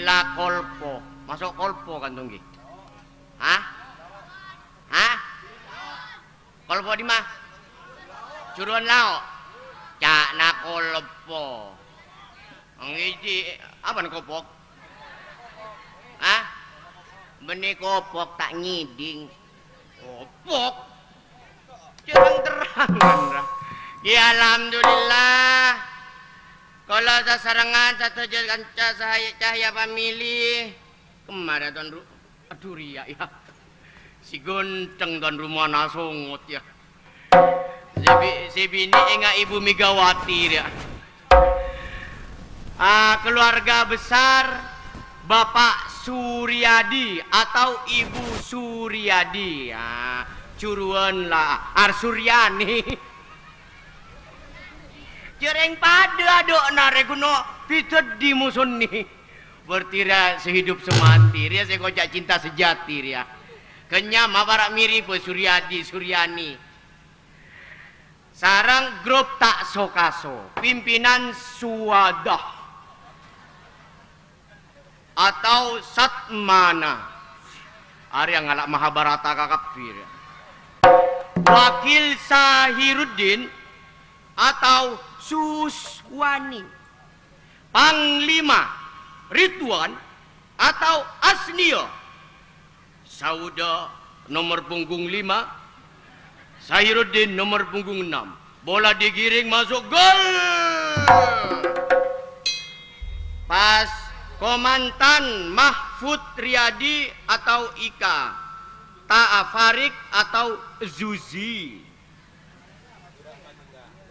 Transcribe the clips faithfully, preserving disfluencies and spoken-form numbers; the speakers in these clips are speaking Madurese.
La Kolpo. Maso' Kolpo kan, Tonggi? Hah? Hah? Kolpo dimma? Juruan Lao'. Ca'na Kolpo. Ngiji, apa kopok? Hah? Bânnè kopok ta' ngèdhing. Kopok. Terang-terangan, ra. Ya, alhamdulillah. Kaulâ sasarengngan sadhâjâ kanca sahaya cahya famili. Kemma ra, Tuan Ru-, adhu, rèya, ya. Si ghântheng, Tuan Rumana Songot, ya. Sè bi-, sè binè' enga' Ibu Megawati, rèya. Ah, keluarga besar Bapak Suryadi atau Ibu Suryadi. Ah, juruan la Arsuryani. Jhâreng padâ adhu'na rè ghun bidhâddhi mosonè. Berarti rèya sehidup semati, rèya sè ngoca' cinta sejati rèya. Kèng nyama para' mirip Suryadi, Suryani. Sareng grup Ta' So-Kaso, pimpinan Suwadah atau Satmana. Arèya ngala' Mahabharata kakabbhi rèya. Wakil Sahiruddin atau Suswani. Panglima Ridwan atau Asniya. Sauda nomor punggung lima, Sahiruddin nomor punggung enam. Bola digiring masuk gol. Pas, Komandan Mahfud Riyadi atau Ika, Ta'a Farik atau Zuzi.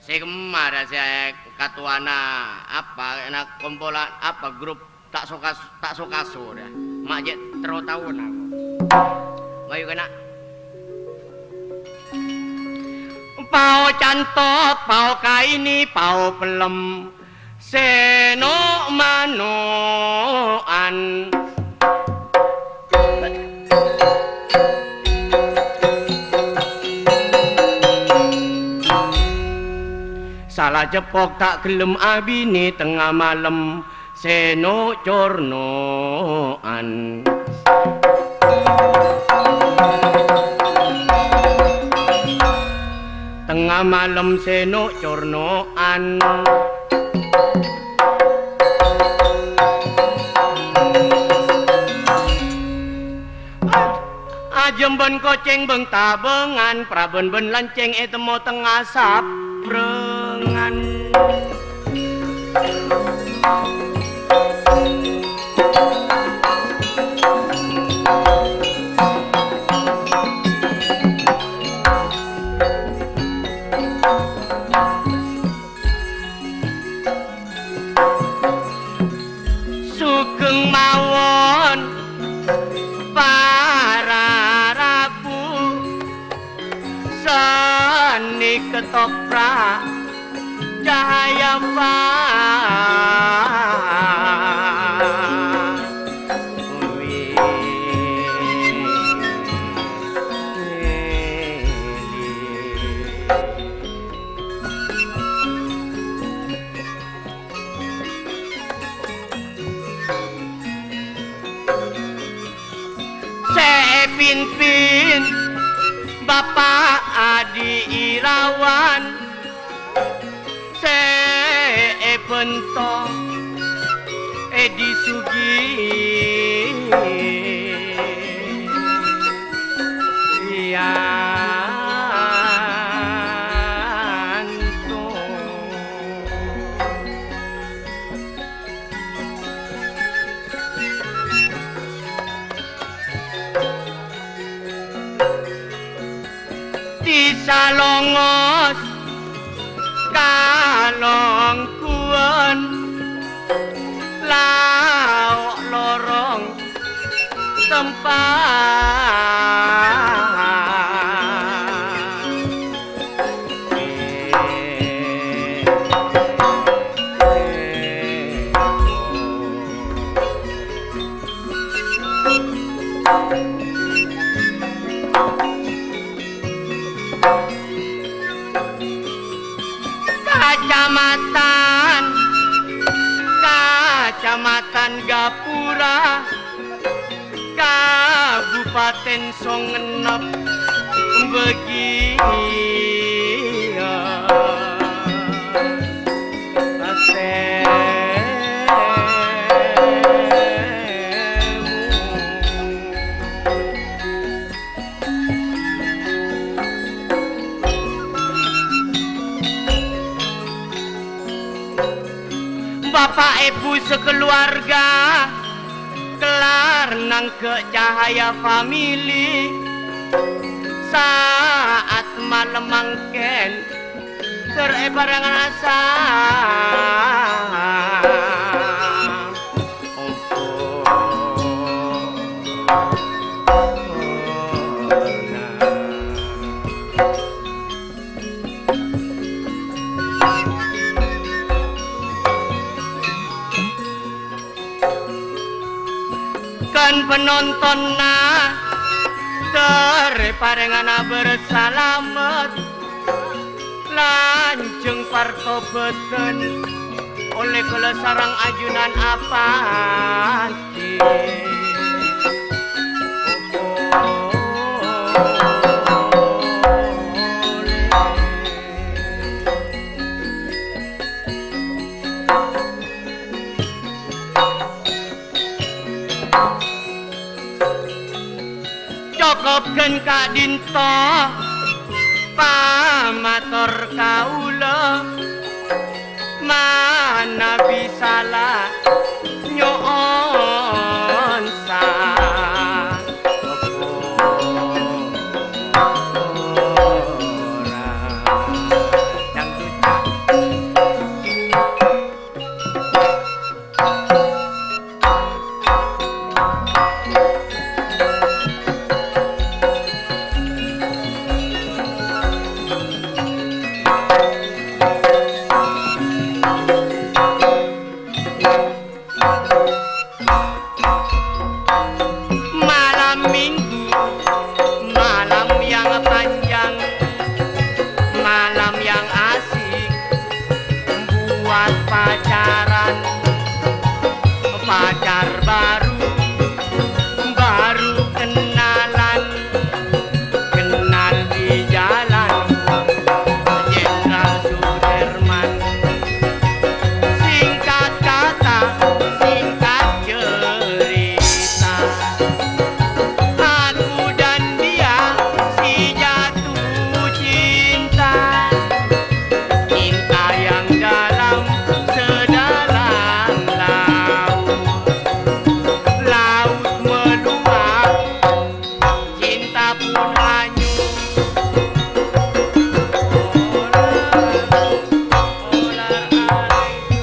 Sè kemma ra sè katowana apa, na kompolan apa, grup Ta' So-Kas-, Ta' So-Kaso ra. Ma' jhâ' terro taon aku. Mayu kèna. Pao cantot, pao kaènè, pao pellem. Sè no'-mano'an. Sala ceppok ta' ghellem abinè tengnga malem sè no'-corno'an. Tengnga malem sè no'-corno'an. Ajâm bân kocèng bâng-tabângan, prabân bân lancèng ètemmo tengnga saprângan. Sugeng mawon para rabu, seni ketoprak cahaya famili. Sè èpimpin Bapa' Adi Irawan, sè èbhânto Edi Sugiyanto. Dhisa Longos, Kalongguwan, Lao' Lorong, Tempa. Kacamatan, Kacamatan Gapura. Patèn songennep bâgiyâ atèmu. Bapa' ebhu sakaluwarga kellar nangghâ' cahaya famili. Sa'at malem mangkèn, ter èparèngana sa-, Kan penontonna ter parèngana bersalamet, lanjhâng partobâdhân ollè kaulâ sareng ajunan apanti. Cokop ghân ka'dinto pamator kaulâ, manabi sala nyo'on sapora. Malam minggu, malam yang panjang, malam yang asik buat pacaran. Pacar baru, baru kenalan, kenal di jalan Jenderal Sudirman. Singkat kata, singkat cerita, aku dan dia si jatuh cinta. Cinta yang dalam sedalam laut, laut meluap. Cinta pun hanyut. Olar, olar alèngker,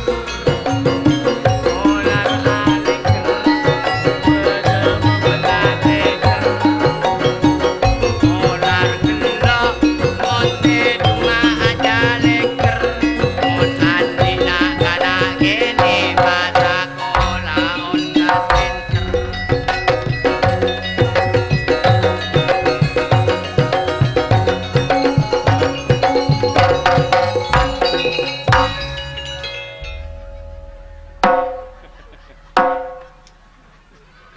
olar alèngker, bâdâ mabâlâ tèngker. Olar ghellâ', mon èdungnga aja lèngker. Mon andi'na kana' kènè' masak.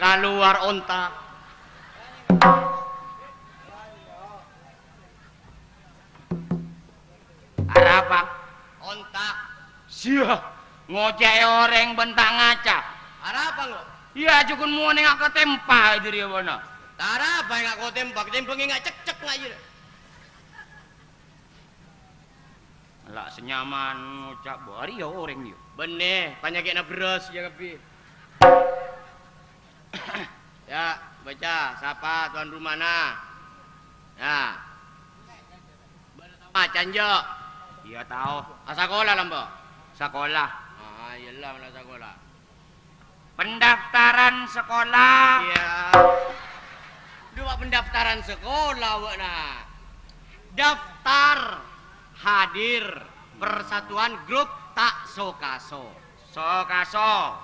Kalowar onta. Arapa? Onta. Sia, ngoca'è orèng bân ta' ngaca. Arapa, Ngo? Iyâ, jhughân monènga ka tempa dâri abâ'na. Ta' arapa enga' ko tempa, ketimbang enga' cekcek nga' iyâ. La' sanyaman ngoca' bâri' yâ orèng yâ. Bânnè, panyakè'na bherrâs yâ kabbhi. Ya, baca, sapa tuan rumahna? Ya. Macan, Jo. Iyâ, tao. Asakola, Lambo? Sakola. Ah, iyâ, la, la sakola. Pendaftaran sekolah. Iyâ. Dua pendaftaran sekolah, bâ'na. Daftar hadir persatuan grup tak sokaso. Sokaso.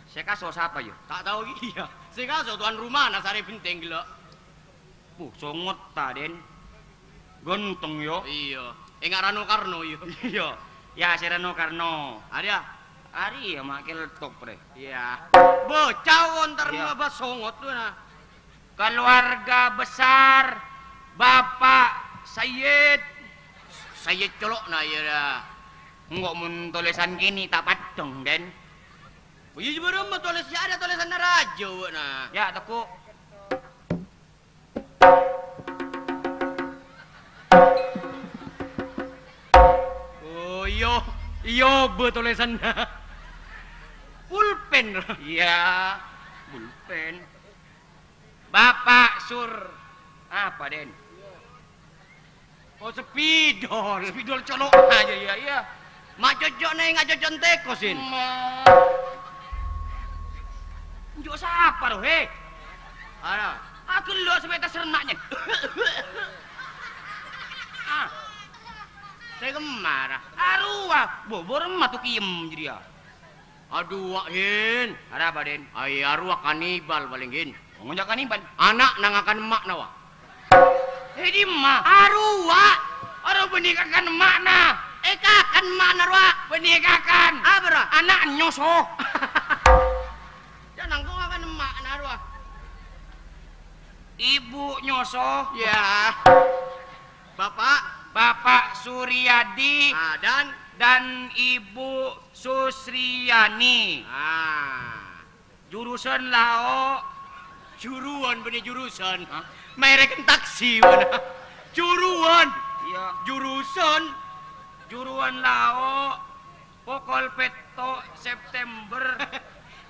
Sè kaso sapa, yâ? Ta' tao, iyâ. Sè kaso tuan rumahna Sarè Benteng ghellâ'. Wuh, songot ta', Den. Ganteng, yâ. Iyâ. Enga' Rano Karno, iyâ. Iyâ. Yâ, sè Rano Karno. Arèya. Arèya ma' kèltok, Pre. Iyâ. Bâca, wonter Iyâ. Mabâs songot, tuh, nah. Keluarga besar Bapak Sayyid. Sayyid colo'na, iyâ, dah. Engko' mon tolèsan kènè' ta' paddhâng, Den. Oh, iyâ, bârâmma tolès, iyâ, ada tolèsanna rajâ, wâ', nah. Yâ, tekko'. Oh, iyâ, iyâ, bâ tolèsanna. Pulpen. Iyâ, pulpen. Bapak Sur-, apa, Den? Oh, spidol. Spidol colo'. Ah, iyâ, iyâ, iyâ. Ma' cocok neng, ma' cocok teko, Sin. Ma. Njo' sapa, roh, he? Ara. Aku lo sampai tas renaknya. Ah. Saya kemana? Arowa. Bo, bo remma tu kiem jadi, ah. Aduh, Wak, Hin. Arapa, Den? Ai, arowa kanibal palèng, Hin. Ngonjak kanibal? Ana' nang ngakan emma'na, Wak. Eh, dimma? Arowa. Arowa bânnè kakan emma'na. Eh, kakan emma'na, rowa. Bânnè kakan. Apa, rowa? Ana' nyoso. Ya, nangko ngakan emma'na, rowa. Ibu nyoso. Ya. Bapak? Bapak Suryadi. Ah, dan? Dan Ibu Susriyani. Ah. Jurusan Lao. Juruan bânnè jurusan. Hah? Merek taksi bâ'na. Juruan. Iyâ. Jurusan. Juruan Lao. Pokol pètto' September.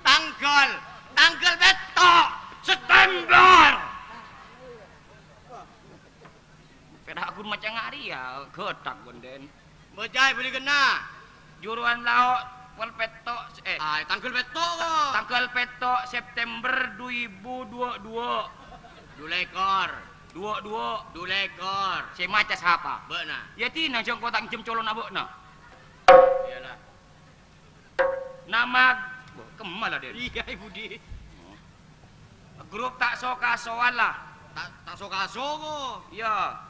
Tanggal. Tanggal pètto' September. Pèra' ghun maca ngari ya, ghetak ghun, Den. Bâcaè bâli ghenna. Juruan Lao pol pètto', eh. Ah, tanggal pètto' kok. Tanggal pètto' September dua ribu dua puluh dua. Dulekor. Dua puluh dua. Dulekor. Sè maca sapa? Bâ'na. Ya, dina jhâ' engko' ta' ngènjhâm colo'na bâ'na. Iyalah. Nama, wah, kemma la, Den? Iyâ, Ibu Di. Grup ta' so-kasowan la. Ta', ta' so-kaso, kok. Iyâ.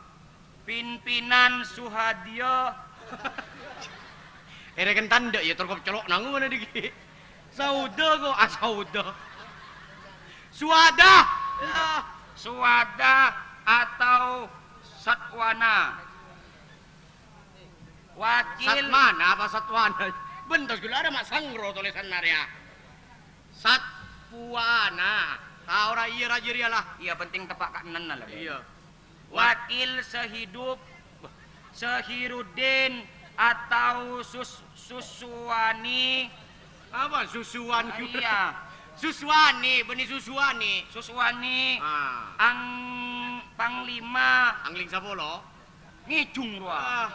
Pimpinan Suhadiya. Èrèken tandhâ', ya, terkop colo'na ngono dhiggi'. Sauda, kok. Ah, sauda. Suwada. Ya. Suwada atau Satwana. Wakil Satmana apa Satwana? Bentos ghulâ arè ma' sangro tolèsanna rèya. Satpuana. Tao ra iyâ rajâ rèya la. Iyâ, penting teppa' ka'ennenna la. Iyâ. Wakil sehidup, Sehiruddin atau Sus-, Suswani. Apa Susuwan? Ah, iyâ. Suswani, bânnè Suswani. Suswani. Ah. Ang-, Panglima. Angling sapolo. Ngèjhung rowa. Ah.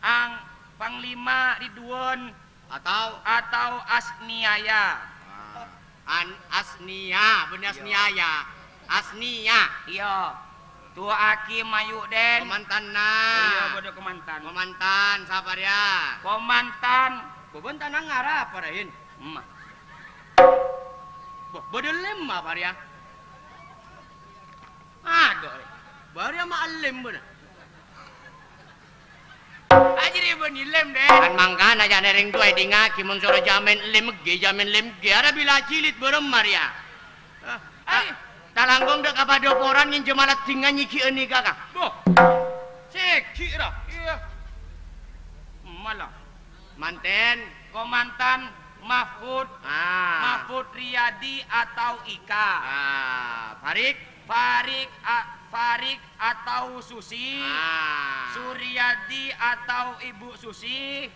Ang-, Panglima Ridwan atau? Atau Asniaya. Ah. An-, Asnia, bânnè Iyâ. Asniaya. Asnia. Iyâ. Du'aaghi mayu', Den. Komantanna. Oh, iyâ, bâdâ komantan. Komantan, sapa rèya? Komantan. Komantan ngarapa, Rahin? Emma. Bo, bâdâ lem apa rèya? Adhu, rè. Bâriyâ ma'allem bâ'na. Ajâriyâ bânnè lem, Den. Kan mangkana jhâ' nèrèng duwâ èdingngaghi mon soro jhâ' maèn lem ghi, jhâ' maèn lem ghi. Arè bilâ jilid bârâmma rèya. Ah, Ai. Ta' langkong dâ' ka padoporan ngènjhâma laddhingnga nyèghi'â nèka, Kang. Bo. Sèghi', ra. Iyâ. Emma la. Manten. Komantan Mahfud, Ah. Mahfud Riyadi atau Ika. Ah, Farik. Farik a-, Farik atau Susi. Ah. Suryadi atau Ibu Susi.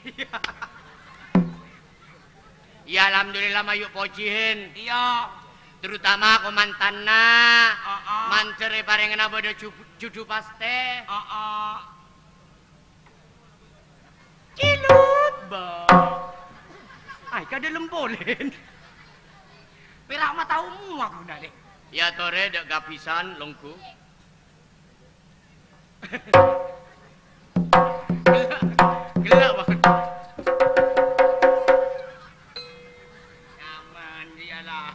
Ya, alhamdulillah, mayu' pojhi, Hen. Iyâ. Terutama komantanna. Heeh. Mandhâr èparèngana bâdâ ju-, judhu pastè. Heeh. Cilut, Bang. Ay, ka dâlem polè. Pèra' ma' tao mowa ghuna, Lè'. Ya, torè dâ' kabisaan, longghu. Ghellâ', ghellâ', Bang. Nyaman, iyalah.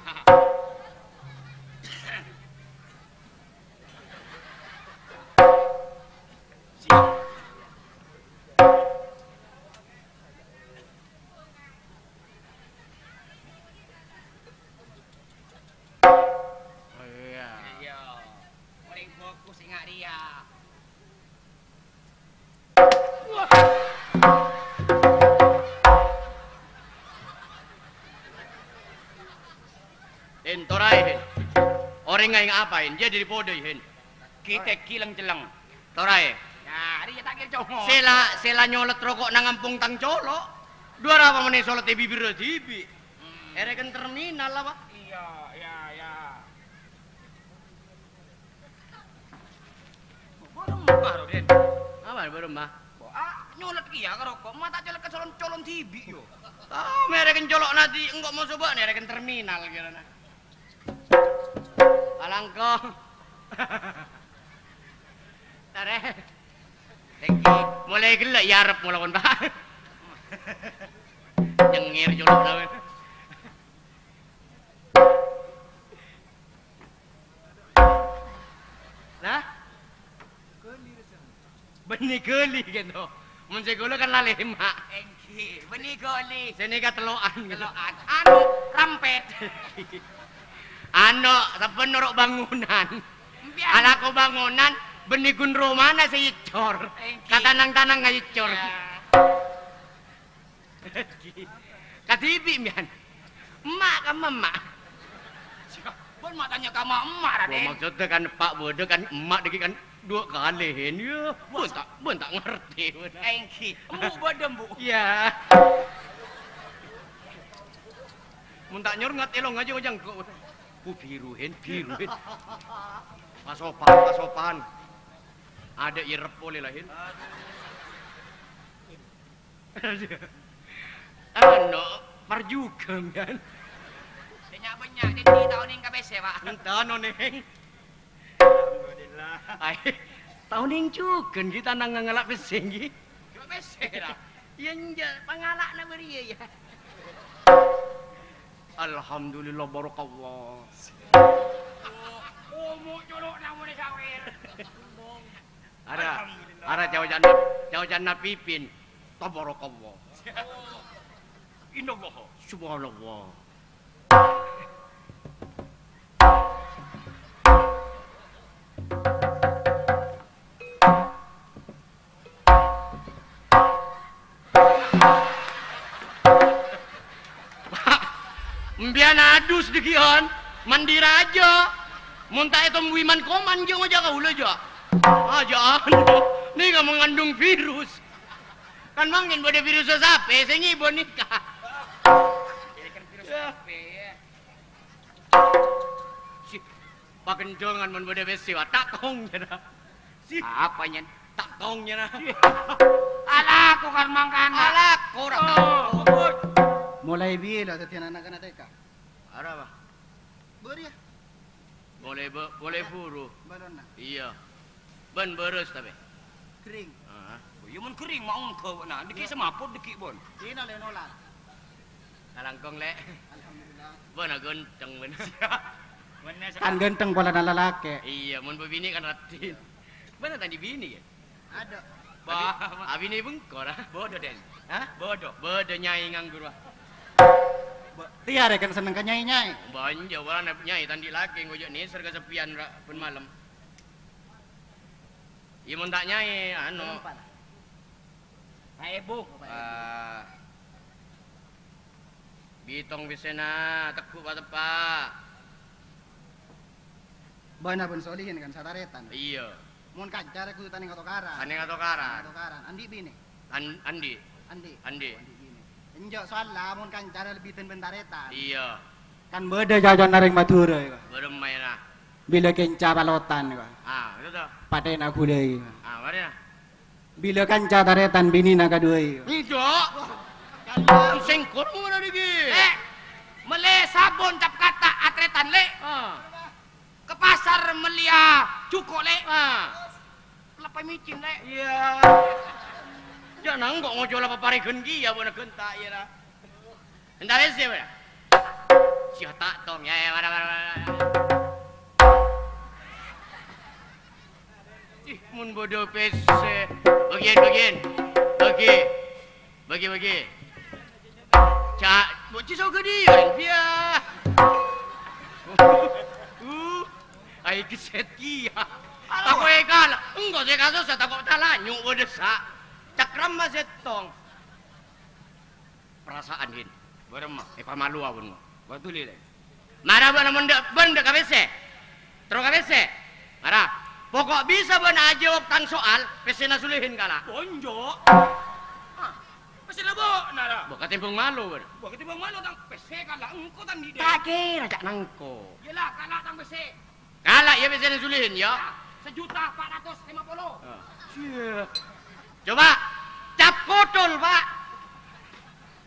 Toraè, Hen. Orèng ngaèng apaèn? Jâ' dâri podâi, Hen. Ki tèkki lèng-cellèng. Toraè. Nah, arèya ta' kèra congol. Sè la, sè la nyolot roko' nang ampong tang colo'. Dhu arapa manè solot è bibirra dhibi'. Hmm. Èrèken terminal apa? Iyâ, iyâ, iyâ. Bârâmma, Roden? Apa bârâmma? Bo, ah, nyolot kèya ka roko', ma' ta' colot ka colon-colon dhibi', yo. Ah, mèrèken colo'na dhi', engko' moso bâ'na èrèken terminal, kèrana. Alangkong. Tarè. Thank you. Molaè ghellâ' iyâ arep molawon, Pak. Nyengngèr colo'na, wè. Nah? Bânnè ghâli, ghânto. Mon sè kaulâ kan la lèma'. Èngghi, bânnè ghâli. Sè nèka tello'an. Tello'an. Anu, rampèt. Anu, sabbhân noro' bângonan. Empèyan. Alako bângonan, bânnè ghun romana sè èccor. Èngghi. Ka tanang-tanang èccor. Iyâ. Kadhibi' mbiyan. Emma' ka emma'. Bân ma' tanya ka emma'-emma', Raden. Oh, maksudnya kan eppa' bâdâ kan emma' dhâggi' kan dua kali, Hen. Yâ, bân ta', bân ta' ngartè, bân. Èngghi, embu' bâdâ, embu'. Iyâ. Mon ta' nyorngat, èlong ajâ ojang kok. Bu biru, Hen, biru, Hen. Pasopan, pasopan. Adâ' iyâ rep polè la, Hen. Ano, parjugâm, kan? Sè nya'-bânnya', dhâddhi ta' onèng ka pèssè, Pak. Enten onèng. Alhamdulillah. Ai, ta' onèng jhughân, ghi, tanang ngala' pèssè, ghi. Cuma pèssè, la. Iyâ, enjâ', pangala'na bâriyâ, yâ. Alhamdulillah, barakallah. Oh, omo' colo'na monè sawer. Ara, Alhamdulillah. Ara ca'-oca'na, ca'-oca'na Pipin. Tabarakallah. Innallah. Subhanallah. Pak, mbiyan adus dhâggi'ân, mandi rajâ. Mon ta' ètombuwi man-koman, jâ' ngoca' kaulâ, jâ'. Ah, jâ' anu, nèka mengandung virus. Kan mangkèn bâdâ virus sapè sè ngibâ nèka. Yâ. Sih, pakenjhângan mon bâdâ pèssè, wa, ta' tong, jâ'. Sih. Apa, Nyen? Ta' tong, jâ'. Alako kan mangkana. Alako, ra Oh, tong. Bos. Molaè bilâ dhâddhi ana'-kana' tèka? Arapa? Bâriyâ. Molaè bâ-, molaè buru. Balonna. Iyâ. Bân bârâs tapè. Ghering. Heeh. Oh, iyâ, mon ghering, ma' ongghâ, na. Dhâggi' Iyâ. Samaput, dhâggi', Bon. Dina lè nolar. Kalangkong, Lè'. Alhamdulillah. Bâ'na ghântheng, bân. Bân Kan ghântheng polana lalakè'. Iyâ, mon bâbinè' kan raddhin. Bâ'na ta' andi' binè, yâ? Adâ'. Bâ, Abi-, abinè bengko, ra? Bâdâ, Den. Hah? Bâdâ. Bâdâ nyaè nganggur, wa. Bâ-, tèyarè kan senneng ka nyaè-nyaè. Bânjâ, polana nyaè ta' andi' lakè, ngoca' nèser kaseppèyan, ra, bân malem. Iyâ, mon ta' nyaè, anu. Berempat. Pak Ebu. Ah. Bitong pèssèna, tegghu' pateppa'. Bâ'na bân Solihin kan satarètan. Iyâ. Mon kanca rè kodhu tanèng atokaran. Tanèng atokaran. Tanèng atokaran. Andi' binè? An-, andi'. Andi'? Andi'. Oh, andi' binè. Enjâ' soalla mon kanca rè lebbi dân bân tarètan. Iyâ. Kan bâdâ cacana rèng Madhurâ, yâ. Bârâmma, yâ, na? Bilâ kènca palotan, yâ. Ah, itu tuh. Patèna ghulâi. Ah, mari, na. Bilâ kanca tarètan binèna kaduwâi. Enjâ'. Sèngko' mara nèkè. Lè', mellè sabun cap kata' atarètan, Lè'. Ah. Ka pasar mellèya jhuko', Lè'. Ah. Leppè micin, Lè'. Iyâ. Jâ' nangko' ngocola paparèghân kèya bâ'na ghânta, iyâ, ra. Entar ese, wè. Sia ta' tong, ya, ya, mara, mara, mara, mara. Ih, mon bâdâ pèssè. Bâgiyân, bâgiyân. Bâgi. Bâgi, bâgi. Ca-, bocci sogâdiyân, piya. Uh, ai, gesset kèya. Tako' èkala. Engko' sè kasossa tako' talanyu' bâdâ sa'. Cakramma sèttong. Perasaan, Hin. Bârâmma? Èpamaluwa, bân, ngo. Bâduli, Lè'. Mara bâ'na mon dâ', bân dâ' ka pèssè. Terro ka pèssè. Mara. Poko' bisa bâ'na ajâwâb tang soal, pèssèna Sulihin kala'. Onjo'. Ah, pèssèna bâ'na, ra. Bâ, katèmbhâng malo, bâ'na. Bâ, katèmbhâng malo tang pèssè kala', engko' tang dhi', dhi'. Ta' kèra, ca' nangko. Iyâ la, kala' tang pèssè. Kala' iyâ pèssèna Sulihin, iyâ. Ya, sejuta empat ratus lima puluh. Ah. Iyâ. Coba, cap kothol, Pak.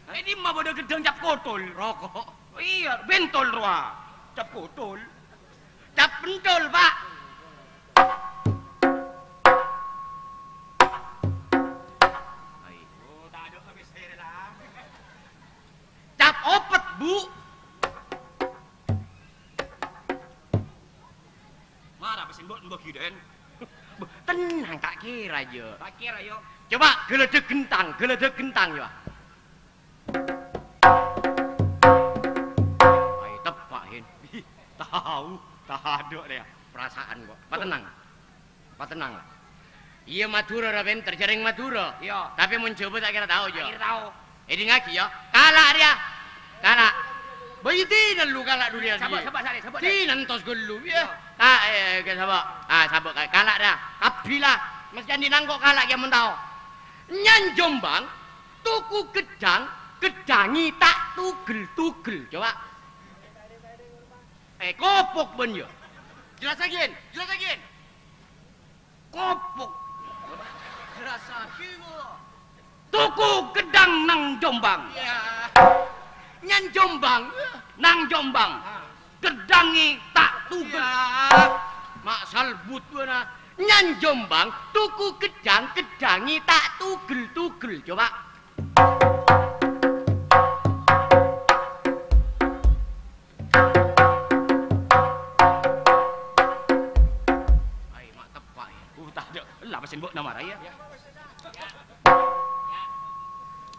È dimma bâdâ ghâddhâng cap kothol? Roko'. Iyâ, bentol rowa. Cap kothol. Cap pentol, Pak. Ai. Oh, tadâ' ka pèssè, la. Cap opet, Bu. Mara pèssè mbok, mbok ghi, Den. Tenang, ta' kèra, yâ. Ta' kèra, yâ. Coba, ghâlâdhâk ghentang, ghâlâdhâk ghentang, yâ. Ai, teppa', Hin. Tao, tadâ' rèya. Perasaan kok. Patennang. Patennang, la. Iyâ, Madhurâ ra pènter, jhâreng Madhurâ. Iyâ. Tapè mon Jhâbâ ta' kèra tao, jâ. Ta' kèra tao. Èdingngaghi, yâ. Kala' rèya. Kala'. Bâi dinah lu kala' dhuriyân. Sabâ', sabâ', sabâ', sabâ', dè. Dinah entos ghâllu, yâ. Iyâ. Ka-, eh, ka-, sabâ'. Ah, sabâ', ka-, kala' rèya. Kabbhi la. Mastè andi' nangko' kala' kèya mon tao. Nyan Jombang, toku ghâddhâng, ghâddhângè ta' tugel-tugel. Coba. Eh, kopok bân, yâ. Jellassaghin, jellassaghin. Kopok. Jellassaghi, Bu. Toku ghâddhâng nang Jombang. Iyâ. Nyan Jombang. Nang Jombang. Ah. Ghâddhângè ta' tugel. Iyâ. Ma' salbut bâ'na. Nyan Jombang, toku ghâddhâng, ghâddhângè ta' tugel-tugel. Coba. Ai, ma' teppa', yâ. Uh, tadâ'. Ella, pèssè mbok namara, yâ.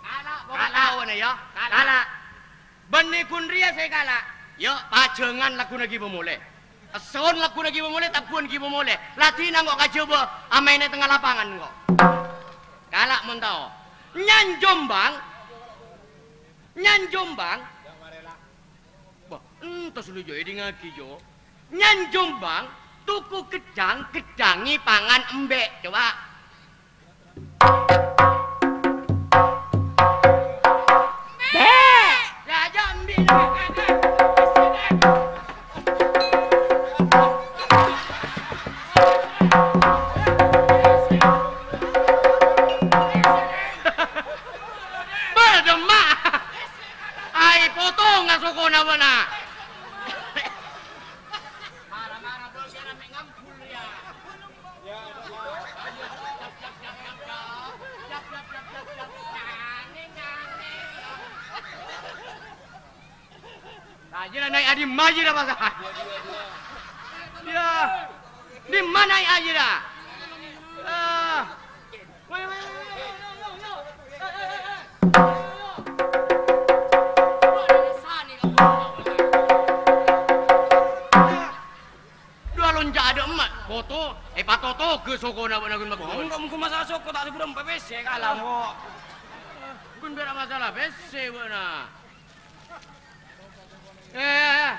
Kala', kala', yâ. Kala'. Bânnè ghun rèya sè kala'. Yâ, pajhângan lagghuna ghi' pamolè. Esson lagghuna ghi' pamolè, tabbhuwân ghi' pamolè. La dinah engko' ka Jhâbâ, amaènè tengnga lapangan engko'. Kala' mon tao. Nyan Jombang. Nyan Jombang. Bâh, entos lu, Jo, èdingngaghi, Jo. Nyan Jombang, toku ghâddhâng, ghâddhângè pangan embi'. Coba. Bè'. Yâ, jâ' embi' nèka, Kak. Bâdâ, Ma'. Ai, potonga sokona bâ'na. Mara-mara bos ya, rame ngampul ya. Nah, jira naik adi maji dah, Mas. Ya. Di mana naik aja dah? Ah. Dua lonca' ada emak, foto, eh, patoto ke sokona bâ'na ghun bagus. Enggak, mungkin masalah soko tak sebelum P P C kalah, kok. Ghun bera masalah P C bâ'na. Eh.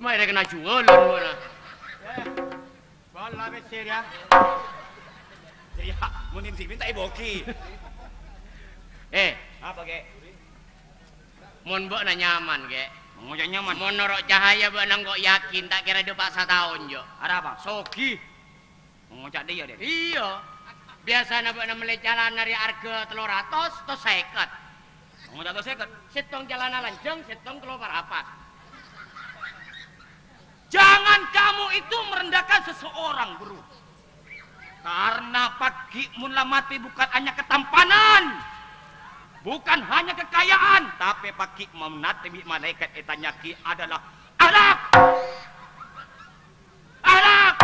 Cuma ada kena jualan, mana? Bala beser ya. Ya, mun M C minta iboki. Eh, apa, Kek? Mon bâ'na nyaman, Kek. Ngoca' nyaman. Mon noro' cahaya bâ'na engko' yakin, ta' kèra dâpa' sataon, Jo. Arapa? Sogi. Ngoca' dâ' iyâ, Den? Iyâ. Biasana bâ'na mellè calana rè arga tello ratos, tos sèket. Ngoca' tos sèket? Sèttong calana lanjhâng, sèttong tello parapat. Jangan kamu itu merendahkan seseorang, Bro. Karena paggi' mon la matè bukan hanya ketampanan, bukan hanya kekayaan, tapè paggi' mon matè bi' malaèkat ètanya'aghi adalah akhlak. Akhlak!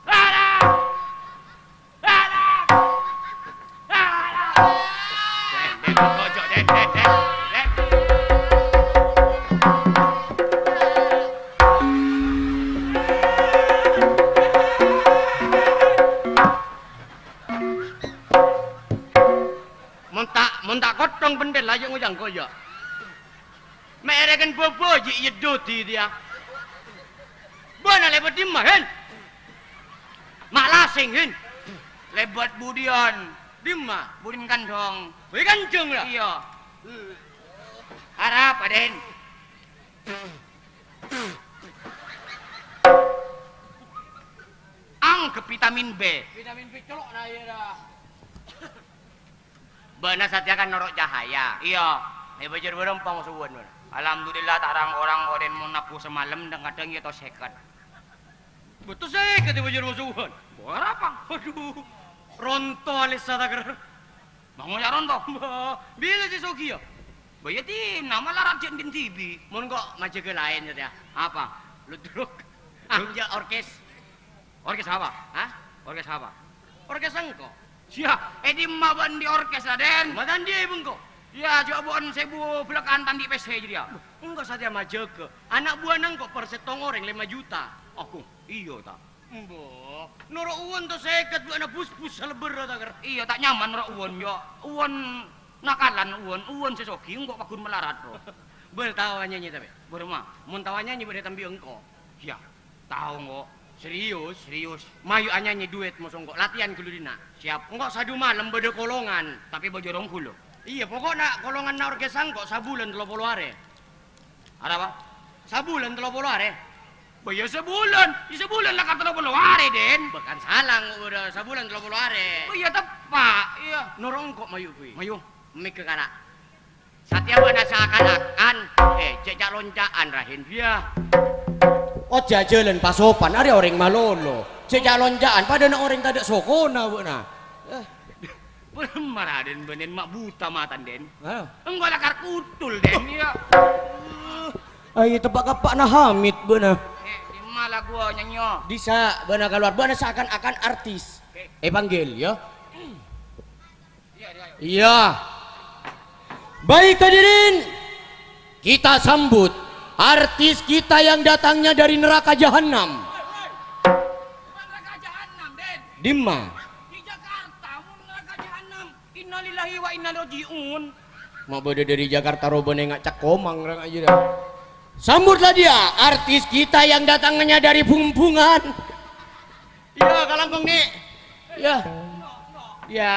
Akhlak! Akhlak! Akhlak! Den, Den, ojo, Den, Den, Den, Den. Mon ta' kotthong bhendher la jhâ' ngocang koya. Mè' èrèken bâbâ jhi' èddhodi tèya. Bâ'na lèbât dimma, Hen? Ma' lasèng, Hen. Lèbât budiyân. Dimma? Budiyân kandhâng. Budiyân kandhâng, la? Iyâ. Arapa, Den? Anggep vitamin B. Vitamin B colo'na, iyâ, dah. Bâ'na satèya kan noro' cahaya. Iyâ. È, bâjâr bârâmpa mosowan, bâ'na? Alhamdulillah, ta' rang-orang orèng mon nabbhu samalem, dhâng-kadhâng iyâ to sèket. Bâto sèket è bâjâr mosowan. Bârâmpa? Waduh. Ronto alèssa, ta' ker. Bângoya ronto. Bâ, bilâ sè sogiyâ? Bâ, iyâ dinna malarat jhân-jhân dhibi'. Mon ko' majâgâ laèn, satèya. Apa? Ludruk. Ah, jhâ' orkes. Orkes apa? Hah? Orkes apa? Orkes engko'. Sia, è dimma bâ'na andi' orkes, Raden? Ma' ta' andi' bengko. Iyâ, jhâ' bâ'na sèbu bellâka'an ta' andi' pèssè jârèya. Engko' satèya majâgâ. Ana' buwâna engko' per sèttong orèng lèma juta. Agung, iyâ, ta? Embo, noro' uwon to sèket bâ'na bus-bus salèbbârrâ, ta' ker? Iyâ, ta' nyaman noro' uwon, yo. Uwon nakalan, uwon, uwon sè sogi, engko' paggun malarat, ro. Bâl tao anyanyè, tapè? Bârâmma? Mon tao anyanyè bâdâ tambi engko'. Iyâ. Tao, engko'. Serius? Serius. Mayu anyanyè duet moso engko'. Latihan ghâllu dinna'. Siap. Engko' sadu malem bâdâ kolongan. Tapè bâjâ rong polo. Iyâ, poko'na kolonganna orkes engko' sabulân tello polo arè. Arapa? Sabulân tello polo arè. Bâ, iyâ sabulân. Iyâ sabulân la ka tello polo arè, Den. Bâ, kan sala engko' bâdâ sabulân tello polo arè. Bâ, iyâ teppa'. Iyâ. Noro' engko' mayu kuwi. Mayu. Mèghâ kala. Satèya bâ'na saakan-akan, eh, cè' ca'-lonca'an, Rahin. Iyâ. Ojhâ jhâlân pasopan, arè orèng malolo. Cè' ca'-lonca'an, padâna orèng tadâ' sokona bâ'na. Eh. Bârâmma, Raden, bâ'na ma' buta matana, Den? Hah? Engko' lakar kutul, Den, iyâ. Ayo, teppa'-keppa'na Hamid bâ'na. Eh, dimma la ghuwâ nyanyo? Dissa' bâ'na kalowar, bâ'na saakan-akan artis. Èpanggil, yâ. Iya. Baik, hadirin, kita sambut artis kita yang datangnya dari neraka jahanam. Woi, woi, bukan neraka jahanam, Den. Dimma? Di Jakarta, mun neraka jahanam. Innalillahi wa inna ilaihi raji'un. Ma' bâdâ dâri Jakarta, robâna enga' cekkomang, rang aja dah. Sambutlah dia, artis kita yang datangnya dari Bumbungan. Iya, kalangkong, Ni'. Iya. Iya,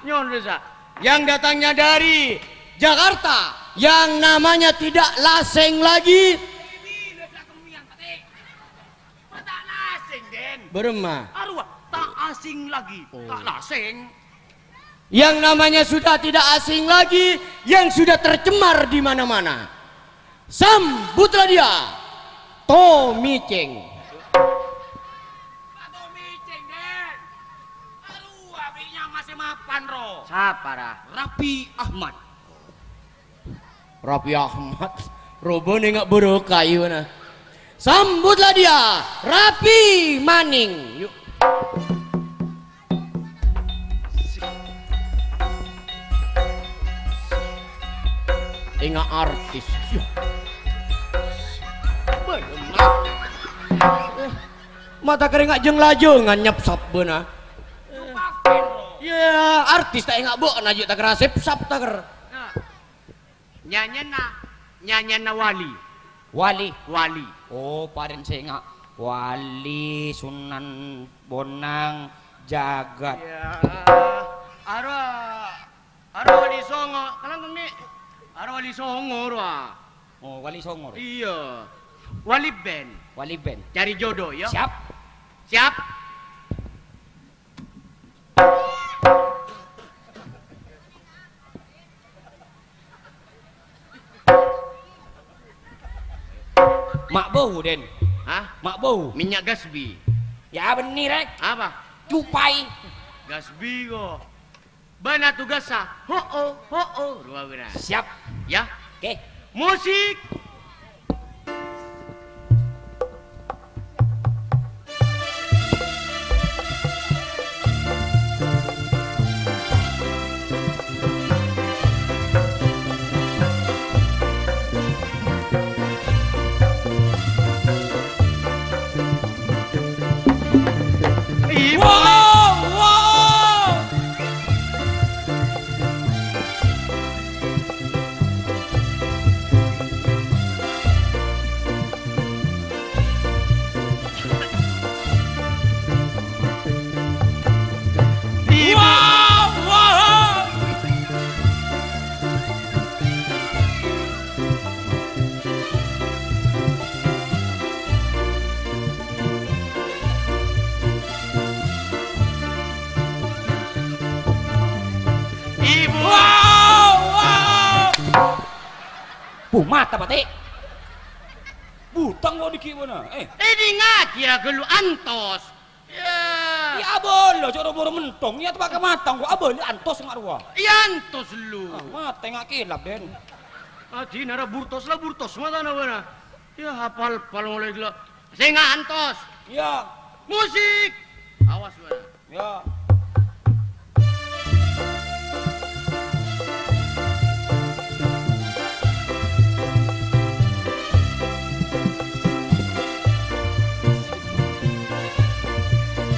nyo'on, Reza. Yang datangnya dari Jakarta, yang namanya tidak laseng lagi. Bârâmma? Arowa, ta' asing lagi. Oh. Ta' laseng. Yang namanya sudah tidak asing lagi, yang sudah tercemar di mana-mana. Sambutlah dia, Tommy Ceng. Pak Tommy Ceng, Den. Arowa, bi' nyama sè mapan, ro. Sapa, ra? Raffi Ahmad. Raffi Ahmad. Robâna enga' bârâkah, iyâ, na. Sambutlah dia, Raffi Maning. Yuk. Enga' artis. Yuk. Bâdâ, ma-, eh, mata kerènga' jâng-lajângan nyepsap bâ'na. Iyâ, artis ta' enga' bâ'na, jhâ' ta' kèra sepsap, ta' kèra. Nyanyianna, nyanyianna Wali. Wali? Wali. Oh, parèn sè enga'. Wali, Sunan Bonang, Jagat. Iyâ. Arowa, arowa Wali Songo. Kalangkong, Ni'. Arowa Wali Songo, rowa. Oh, Wali Songo, ro? Iyâ. Wali Band. Wali Band. Cari jodoh, ya. Siap. Siap. Ma' bâu, Den. Hah? Ma' bâu. Minyak gasbi. Ya, bânnè, Rèk. Apa? Cupai. Gasbi, kok. Bâ'na tugassa. Ho'o, ho'o. Rowa bâ'na. Siap. Ya. Oke. Musik. Wow, wow. Bu, mata, Pati. Butang kok dikibuna? Eh. Eh, dingngaghi ra ghâllu antos. Ya. Ya, abâlâ, coro-moro mentong. Ya, tepake matang kok. Abâlâ antos nga' rowa. Ya, antos lu. Ah, mate nga' kelap, Den. Adi nara burtos la burtos matana bâna. Ya, hapal-pal mulai gila. Sènga' antos. Ya. Musik. Awas, bâna. Ya.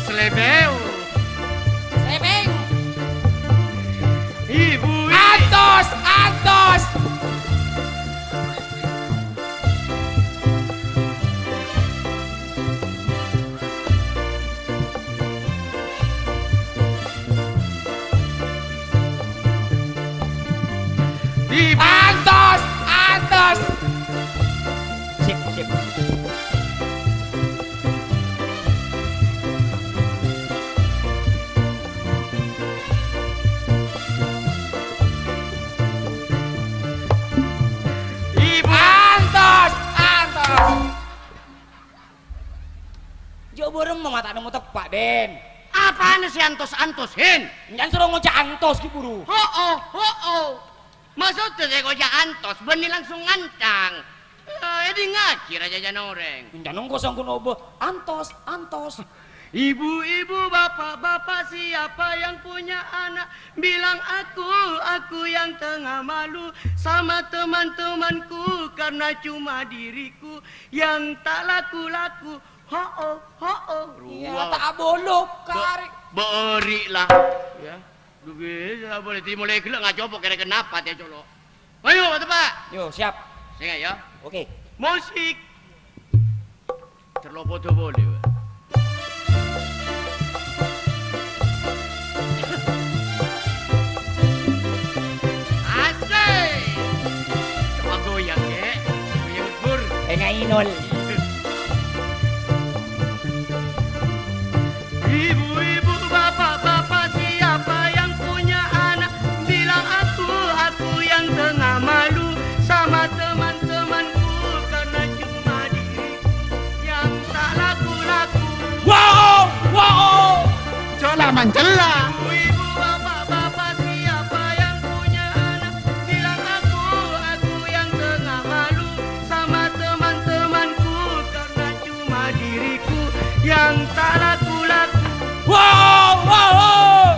Slebeu. Slebeng. Ibu. Antos, antos. Antos, antos. Sip, sip. Ibu. Antos, antos. Jhâ' bârâmma ma' ta' nemmo teppa', Den? Apana sè antos-antos, Hin? Èncan soro ngoca' antos ghi' buru. Ho'o, ho'o. Maksodda sè ngoca' antos, bânnè langsung ngantang. Eh, èdingngaghi ra jhâjhân orèng. Èncan ongko sanggun obâ, antos, antos. Ibu-ibu, bapak-bapak, siapa yang punya anak, bilang aku, aku yang tengah malu sama teman-temanku, karena cuma diriku yang tak laku-laku. Ho'o, ho'o. Iya, ta' abolok, Be-, kari. Beri' lah. Ya. Duh, bisa boleh dimulai gella' ngacopo kira kenapa tè colo'. Ayo, Pak Tepa'. Yo, siap. Sènga' ya. Oke. Musik. Terlopo do boleh, Pak. Asik. Coba goyang, Kek. Goyang lebur. Sènga' Inul. Ibu-ibu, bapak-bapak, siapa yang punya anak, bilang aku, aku yang tengah malu sama teman-temanku, karena cuma diriku yang tak laku-laku. Wow, wow. Cela mencela. Ibu-ibu, bapak-bapak, siapa yang punya anak, bilang aku, aku yang tengah malu sama teman-temanku, karena cuma diriku yang tak laku-laku. Wow, wow, wow.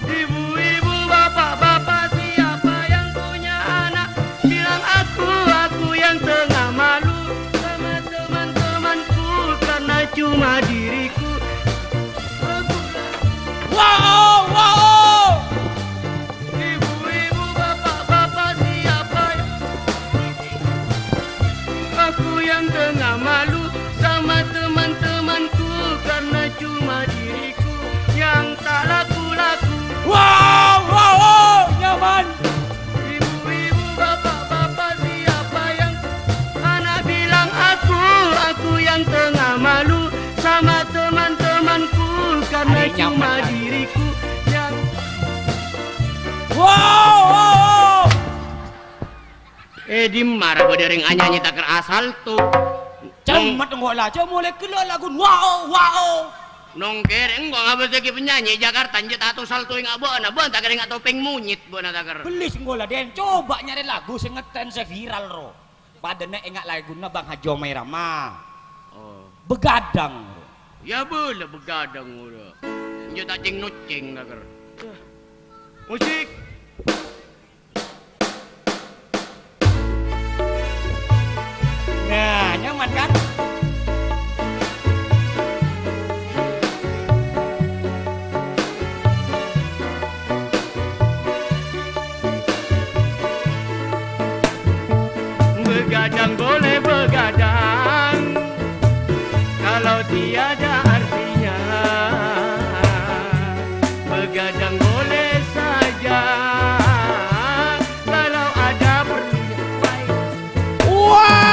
Ibu-ibu, bapak-bapak, siapa yang punya anak, bilang aku, aku yang tengah malu sama teman-temanku, karena cuma diriku. Wow, wow. Ibu-ibu, bapak-bapak, siapa yang, aku yang tengah malu sama teman-temanku, karena cuma diriku yang tak laku-laku. Wow, wow, wow, nyaman. Ibu-ibu, bapak-bapak, siapa yang anak bilang aku, aku yang tengah malu sama teman-temanku, karena cuma diriku yang. Wow, wow, wow. Eh, dimma ra bâdâ rèng anyanyi takèr asal, tu? Cemmet engko' la, jhâ' molè ghellâ' lagun, wao, wao. Nongkèrè engko' ngabâsaghi penyanyi Jakarta, enjâ' tato salto enga' bâ'na, bân takèr enga' topèng monyèt bâ'na takèr. Bellis engko' la, Den, coba nyarè lagu sè ngetrèn sè viral, ro. Padâna enga' laguna Bang Haji Omai Rama. Oh. Begadang. Ya, bâlâ begadang, ro. Enjâ' ta' cèng-nocèng takèr. Musik. Nah, nyaman kan? Begadang boleh begadang, kalau tiada artinya. Begadang boleh saja kalau ada perlu. Wai!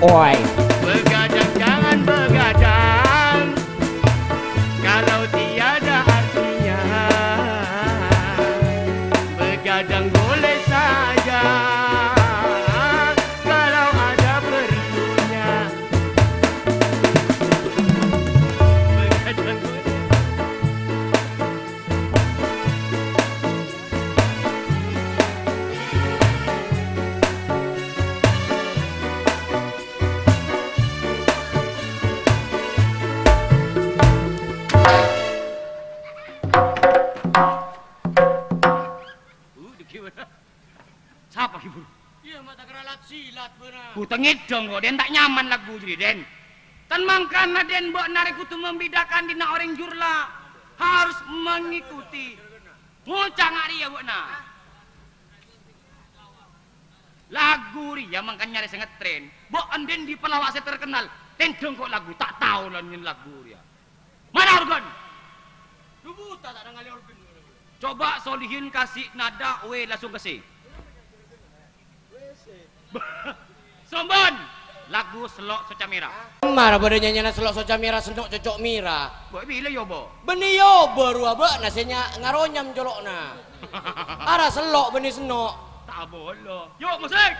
Woi. Begadang jangan begadang kalau tiada artinya. Begadang boleh saja kalau ada perlunya. Begadang boleh. Sapa, Ki, Bu? Iyâ, ma' ta' kèra lat-silat, bâ'na. Bu, tengedhong kok, Den, ta' nyaman lagu jârèya, Den. Kan mangkana, Den, bâ'na rè kodhu membedakan dina orèng jur la harus mengikuti. Ngoca' nga' rèya, bâ'na. Lagu rèya mangkana nyarè sè ngetren. Bâ'na, Den, di pelawak sè terkenal. Tengedhong kok lagu, ta' tao la nyen lagu rèya. Mana organ? Lu buta ta' nangalè organ. Coba Solihin kasih nada W langsung ke C. Sombon, lagu Sello' Soca Mèra. Mara bâdâ nyanyèna Sello' Soca Mèra, Senno' Cocco' Mèra. Bâ' bilâ yâ, Bo? Bânnè yâ, bâ' rowa bâ'na sè nya-, ngaronyam colo'na. Ara sello' bânnè senno'. Ta' abâlâ. Yuk, musik!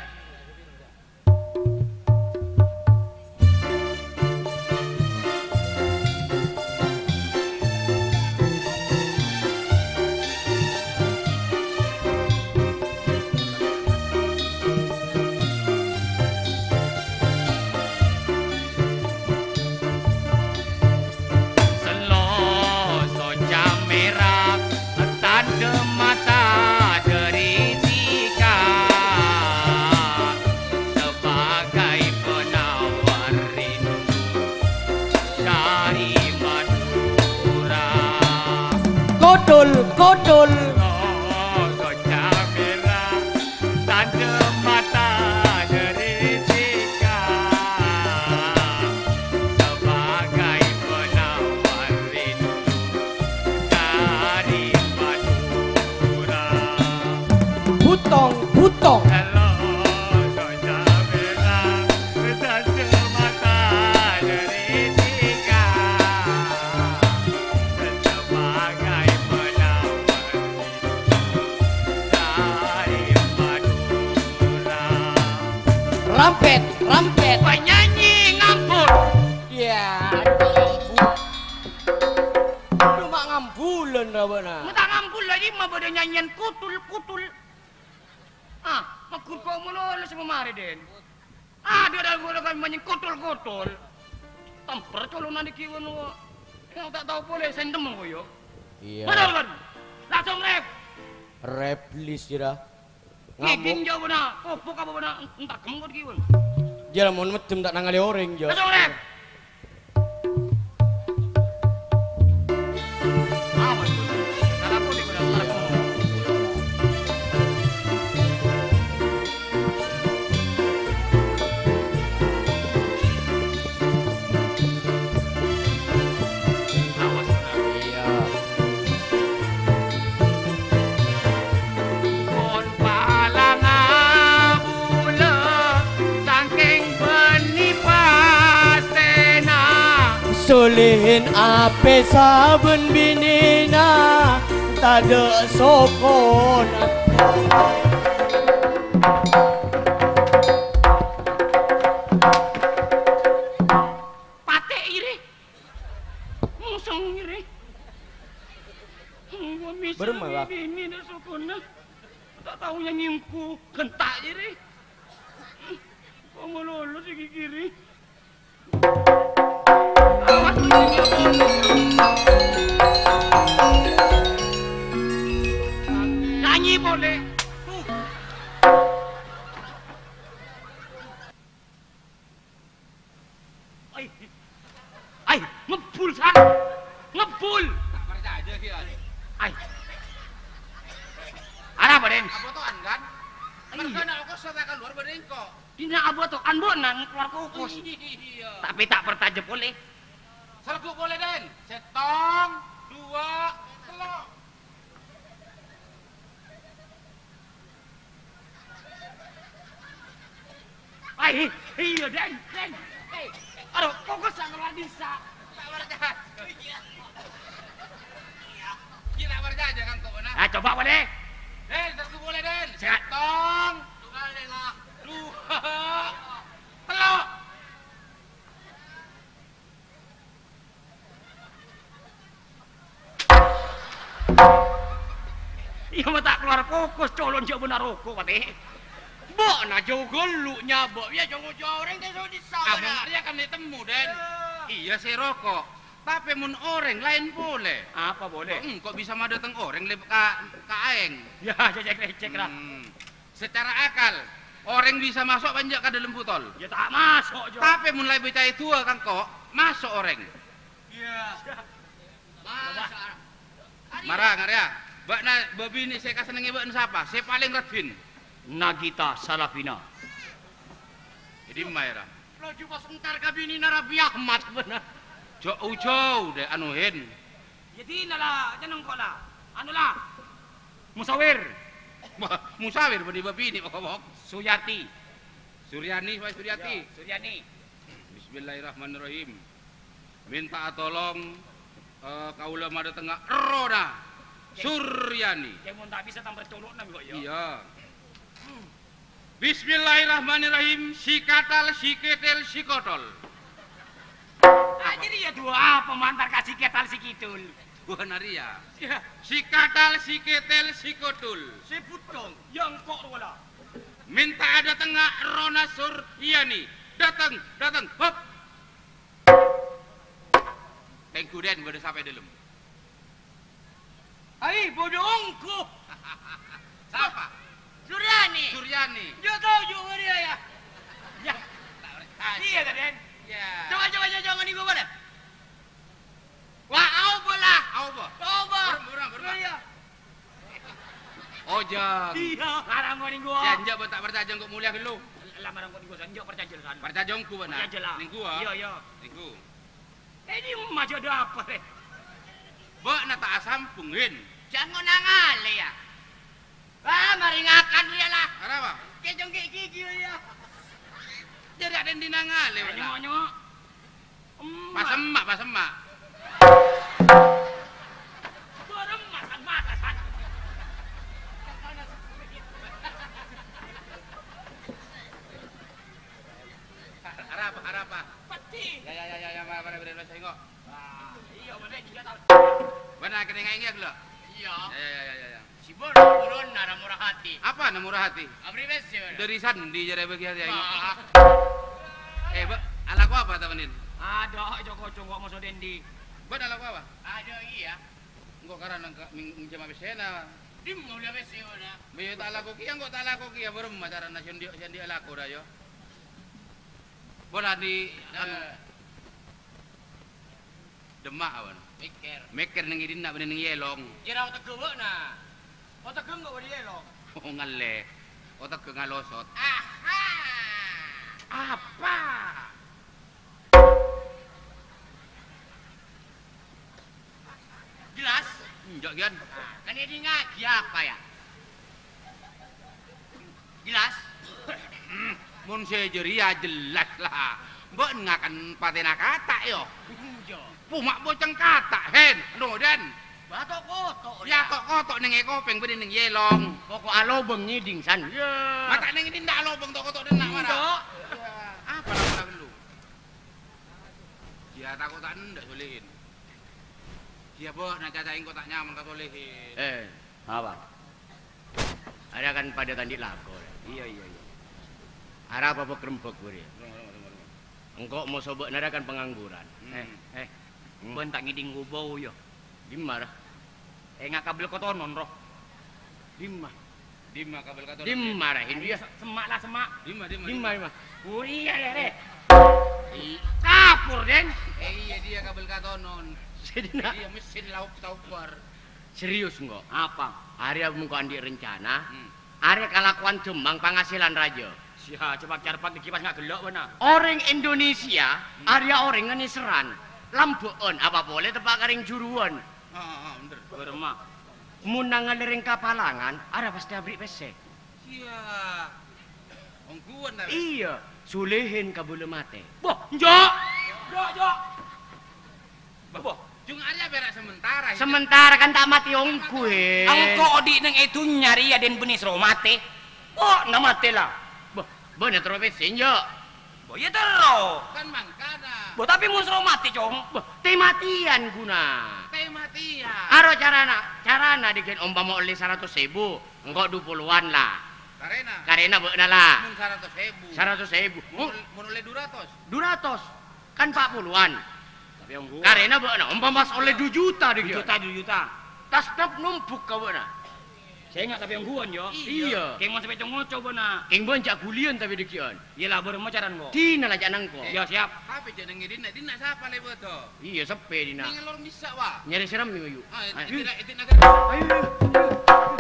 Sello' Soca Mèra, tandhâ mata dâri dhika, sebagai penawar rindu dâri Madhurâ. Kodhul, kodhul. Sello' Soca Mèra, tandhâ mata dâri dhika, sebagai penawar rindu dâri Madhurâ. Butong, butong. Sello' Soca Mèra, tandhâ mata dâri dhika, sebagai penawar dâri Madhurâ. Rampet, rampet. Penyanyi ngambul. Iyâ, ngambul. Adhu, ma' ngambulân ra bâ'na. Ma' ta' ngambul lagi, ma' bâdâ nyanyian kutul-kutul. Ah, ma' ghun kok malolo sè mamarè, Den. Adhu, adhu, adhu, kan manyèng kotol-kotol. Tamper colo'na nèkè, wân, wân. Yang ta' tao polè, sèntem, kok, yâ. Iyâ. Bener, kan? Langsung rap. Rap list, jâ, ra. Ngèdhing, jâ, bâ'na. Kopok apa bâ'na? Entaghem, kok, nèkè, wân. Jâ, ra, mon meddhem ta' nangalè orèng, jâ. Langsung rap. Mon palana bulâ sangkèng bânnè pastèna. Solihin apè sabân binèna tadâ' sokona. Patè' iri. Mosong iri. Bârâmma, Pak? Binè dâ' sokona. Ta' tao nyanyi engko', ghânta' jârèya. Kok malolo sè ghi' kiri. Awas, nyanyi polè. Ai. Ai, ngebbul, San. Ngebbul. Ta' parcajâ, Ki, ai. Ai. Arapa, Den? Aboto'an, kan? Iyâ. Mergâna ongkos sè ta' kalowar bâdâ engko'. Dinna' aboto'an, Bu, nang kalowar ongkos. Iyâ. Tapè ta' parcajâ polè. Salghu' polè, Den. Sèttong, duwâ', tello'. Ai, iyâ, Den, Den. Eh, aro, koko sangka luar bisa. Ta' parcajâ. Iyâ, ta' parcajâ kan kok, nah. Ah, coba polè. Den, satu polè, Den. Siap. Sèttong. Dua kali, lah. Dua. Tello'. Iyâ, ma' ta' kalowar kokos, colon jhâ' bân aroko, Patè. Bâ'na jhâu ghâllu nyabâ', iyâ, jhâ' ngoca' orèng desa-desa, Abang bâ'na. Arya kan ètemmo, Den. Iyâ. Iyâ, sè roko'. Tapè mon orèng laèn polè. Apa polè? Engko' bisa madâteng orèng lèbât ka, ka aèng. Iyâ, cèk-cèk, cèk, lah. Hmm. Secara akal, orèng bisa maso' apa enjâ' ka dâlem butol? Iyâ, ta' maso', Jo. Tapè mon la èbâcaè du'a ka engko', maso' orèng. Iyâ. Masa. Mara, ngarèya. Bâ'na bâbinè' sè èkasennengngè bâ'na sapa? Sè palèng raddhin. Nagita Salavina. È dimma, yâ, Ra? Laju pas entar ka binèna Raffi Ahmad, bâ'na. Jhâ'-ujhâ, dè, anu, Hin. Iyâ, dina, la, jeneng kok, la. Anu, la. Musawir. Wah, musawir bânnè bâbinè', pokok-pokok. Suyati. Suryani, Pak Suryati. Iyâ, Suryani. Bismillahirrahmanirrahim. Mènta'a tolong, eh, kaulâ madâtengnga errohna Suryani. Cè' mon ta' bisa tampar colo'na kok, iyâ. Iyâ. Bismillahirrahmanirrahim. Si katal, si ketel, si kotol. Ah, jadi ya dua apa mantar ka si ketal, si kidul? Bukan Arya. Iya. Si katal, si ketel, si kotol. Si butong. Ya engko' rowa la. Mènta'a dâtengnga errohna Suryani. Dâteng, dâteng. Hop. Tèngghu, Den, bâdâ sapa è dâlem? Ai, bâdâ ongghu. Sapa? Suryani. Suryani. Jhâ' tao jhâ' bâdâ, ya. Ya. Iyâ, ta', Den? Iyâ. Coba, coba, coba, coba, ngènè gua, boleh? Wah, aobâ la. Aobâ? Aobâ. Burung, burung, burung. Iyâ. Ojâng. Iyâ, arang gua nèng gua. Ya, enjâ' bân ta' parcajâ engko' molèya ghâllu. Lah, marang kok nèng gua, enjâ' parcajâ, San. Parcajâ ongghu, bân, ah? Parcajâ la. Nèng gua. Iyâ, iyâ. Nèng gua. Ini emas ada apa, Rè? Bâ'na ta' asambung, Hin. Jhâ' ngonang alè, ya. Ah, mari ngakan, ya, la. Arapa? Kècong ghi' gigi, ya. Jârèya dendinang alè, bâ'na. Nyok, nyok. Emas. Pas emma', pas emma'. Bârâmma, San, mata, San. Arapa, arapa? Peti. Ya, ya, ya, ya, ya, mara, mara, mara, mara, sengko'. Wah, iya, bener juga, tau. Bener, kena ingat, ingat, lo. Iya. Ya, ya, ya, ya, ya. Si Bor, bulonna na mora hati. Apa na mora hati? Abri pèssè, wala. Dâri sandhi jârèya bâgi hati aèng? Wah. Eh, Bâ, alako apa ta, Bâ, Nin? Adâ', joko-joko moso dendi. Bâ, alako apa? Adâ', iya. Engko' karana engka' min-, minjhâmma pèssèna. Dimma olè pèssè, wala? Bâ, iyâ ta' alako kèya, engko' ta' alako kèya, bârâmma carana sè andi', sè andi' alako, dâ, iyâ. Bolana, anu. Eh. Dâmma, awan. Mèkkèr. Mèkkèr neng è dinna' bânnè neng è èlong. Jârèya otegghâ bâ'na. Otegghâ engko' bâdâ è èlong. Oh, ngallè. Otegghâ ngalosot. Aha! Apa? Jelas? Enjâ', Gyan. Nah, kan èdingngaghi apa, ya? Jelas? Mon sè jârèya jelas, la. Mbok ngakan patèna kata', yo. Enjâ'. Poma' boceng kata', Hen. No, Den. Bâ to'-koto', ya, ya. To'-koto' neng è kopèng, bânnè neng è èlong. Pokok alobâng ngèding, San. Iyâ. Mata neng è dinna' alobâng to'-koto' dinna', mara. Enjâ'. Iyâ. Apa la ghâllu? Iyâ, tako' ta' endâ', Solihin. Iyâ, Bâ, na caca engko' ta' nyaman ka Solihin. Eh, apa? Arèya kan padâ ta' andi' lako, rè. Iyâ, iyâ, iyâ. Arapa bâk-rembâk, bâriyâ? Rèng, rèng, rèng, rèng. Engko' moso bâ'na rèya kan pangangguran. Hmm. Eh, eh. Hmm. Bân ta' ngèding ghu-bâu, yâ. Dimma, ra? Enga' kabel kotonon, ro. Dimma. Dimma kabel kotonon, dimma, ra, Hin, yâ? Se-, semma', la, semma'. Dimma, dimma, dimma, dimma. Dimma. Oh, iyâ, iyâ, rè. I- Kapur, Den. Eh, iyâ, iyâ kabel kotonon. Sè dinna'. Iyâ, mesin lauk saupar. Serius, engko'? Apa? Arèya engko' andi' rencana. Hmm. Arèya kalakowan jhemmang pangasilan rajâ. Sia, coba carpak iki pas nga' ghellâ', bâna. Orèng Indonesia, hmm, arèya orèng nganèserran. Lambâ'ân, apa polè teppa' ka rèng juruwân. Ah, ah, ah, bhender. Bârâmma. Mon nangalè rèng kapalangan, arèya pastè aberri' pèssè. Sia. Ongghuwân, ta, Bes? Iyâ. Sulihin kabâlâ matè. Boh, enjâ'! Enjâ', enjâ'! Boh, jung arèya pèra' sementara, ya. Sementara kan ta' matè ongghu, he. Engko' odi' neng è dhunnya rèya dhân bânnè soro matè. Kok na matè, la? Boh, bâ'na terro pèssè, enjâ'? Boh, iyâ terro. Kan mangkana. Boh, tapè mon soro matè, Cong. Boh, tè-matèyan ghuna. Tè-matèyan. Aro carana, carana dhigghân ompama ollè saratos èbu, engko' du polowan, la. Karèna? Karèna bâ'na, la. Mon saratos èbu. Saratos èbu. Mon, mon ollè du ratos? Du ratos. Kan pa' polowan. Tapè ongghu. Karèna bâ'na, ompama pas ollè du juta, du juta, du juta. Tas nap nombuk ka bâ'na. Sènga' tapè ongghuwân, yo. Iyâ. Kèng mon sampè' co-ngoco bâ'na. Kèng bâ'na jhâ' ghuliyân tapè dhigghâ'ân. Iyâ, la, bârâmma carana, engko'. Iyâ, siap. Tapè jhâ' neng è dinna', dinna' sapa lè bâdâ? Iyâ, seppè dinna'. Neng lor missa', wa. Nyarè sèrem, yu. Ah, ayo. Ayo, ayo.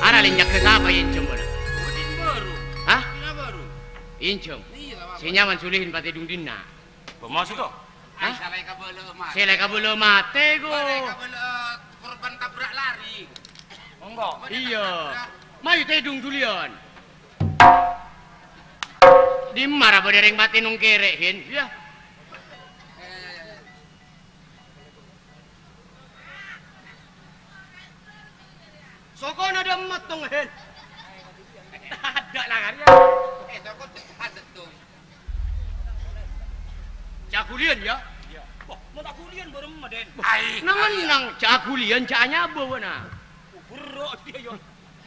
Ara lèncak ka sapa ènjhâm, bâ'na? Hah? Ènjhâm? Sè nyaman Sulihin patèdung dinna'. Bâ, maksod to? Hah? Sè la èkabâlâ matè. Sè la èkabâlâ matè, ko. Bâ, la èkabâlâ korban tabrak lari. Monggo. Iyâ. Mayu tèdung dhuliyân. Dimma ra bâdâ rèng matè nongkèrè', Hin? Yâ. Sokona dâ' emmet tong, Hen. Tadâ' la karya. Eh, soko tadâ' tong. Jhâ' ghuliyân, yâ? Iyâ. Wah, mon ta' ghuliyân bârâmma, Den? Ai, nang-ennang jhâ' ghuliyân, jhâ' anyabâ, bâ'na. Berro' dia, yâ.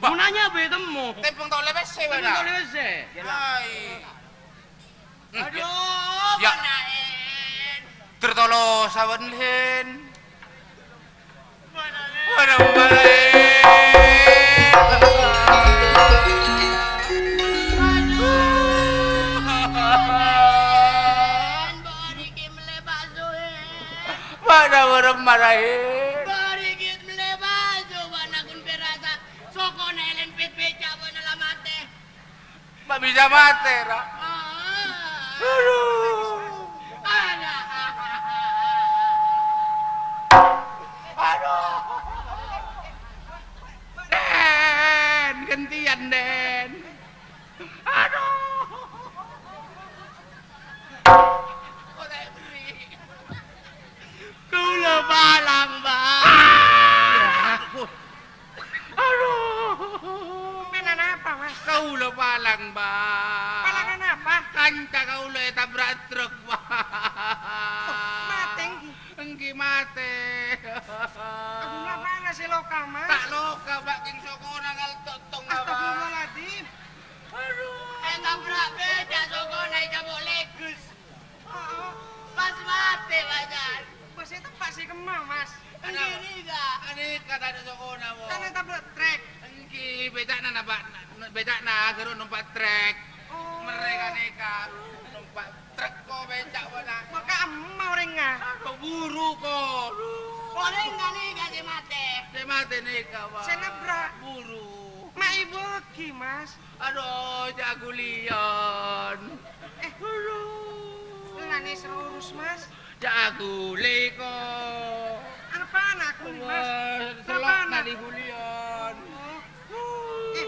Mon anyabâ, temmo. Tempong ta' ollè pèssè, bâ'na. Tempong ta' ollè pèssè. Ai. Adhu, ya. Bâ'na, Hen. Tertolo sawan, Hen. Bâ'na, Hen. Bâ'na, Hen. Adhu, bâ'na, Hen. Bâ'na ghi' mellè bakso, Hen. Bâ'na, bâ'na, Hen. Bâ'na ghi' mellè bakso, bâ'na ghun pèrasa. Sokona èlèmpèt bèca' bâ'na la matè. Ma' bisa matè, ra? Adhu. Adhu. Den, ghântèyan, Den. Adhu. Kaulâ palang, Bâ. Adhu. Sampèyan napa, Mas? Kaulâ palang, Bâ. Palang napa? Kanca kaulâ ètabrak truk, Bâ. Oh, matè èngghi? Èngghi matè. Adhu, napa sè loka, Mas? Ta' loka, Bâ, kèng sokona ngalto' tong, Bâ. Astagfirullahaladzim. Adhu. Ètabrak bèca' sokona ècabok lèghus. Pas matè, Mas. Pas èteppa' sè kemma, Mas. Èngghi nèka. Nèka tadâ' sokona, Bu. Kan ètabrak trek. Èngghi, bèca'na napa, bèca'na ghâru nompa' trek. Oh. Merrè ka nèka, nompa' trek ko bèca', Bu, na. Maka emma orèngnga. Adhu, buru ko. Orèngnga nèka sè matè. Sè matè nèka, Bu. Sè nabrak. Buru. Ma' èbâghi, Mas. Adhu, jhâ' ghuliyân. Eh, adhu. Ane sero urus, Mas. Ca'na ghuli, ko'. Arapa ana' ghuli, Mas? Wah, selok Arapa ana'? Tali ghuliyan. Oh. Eh.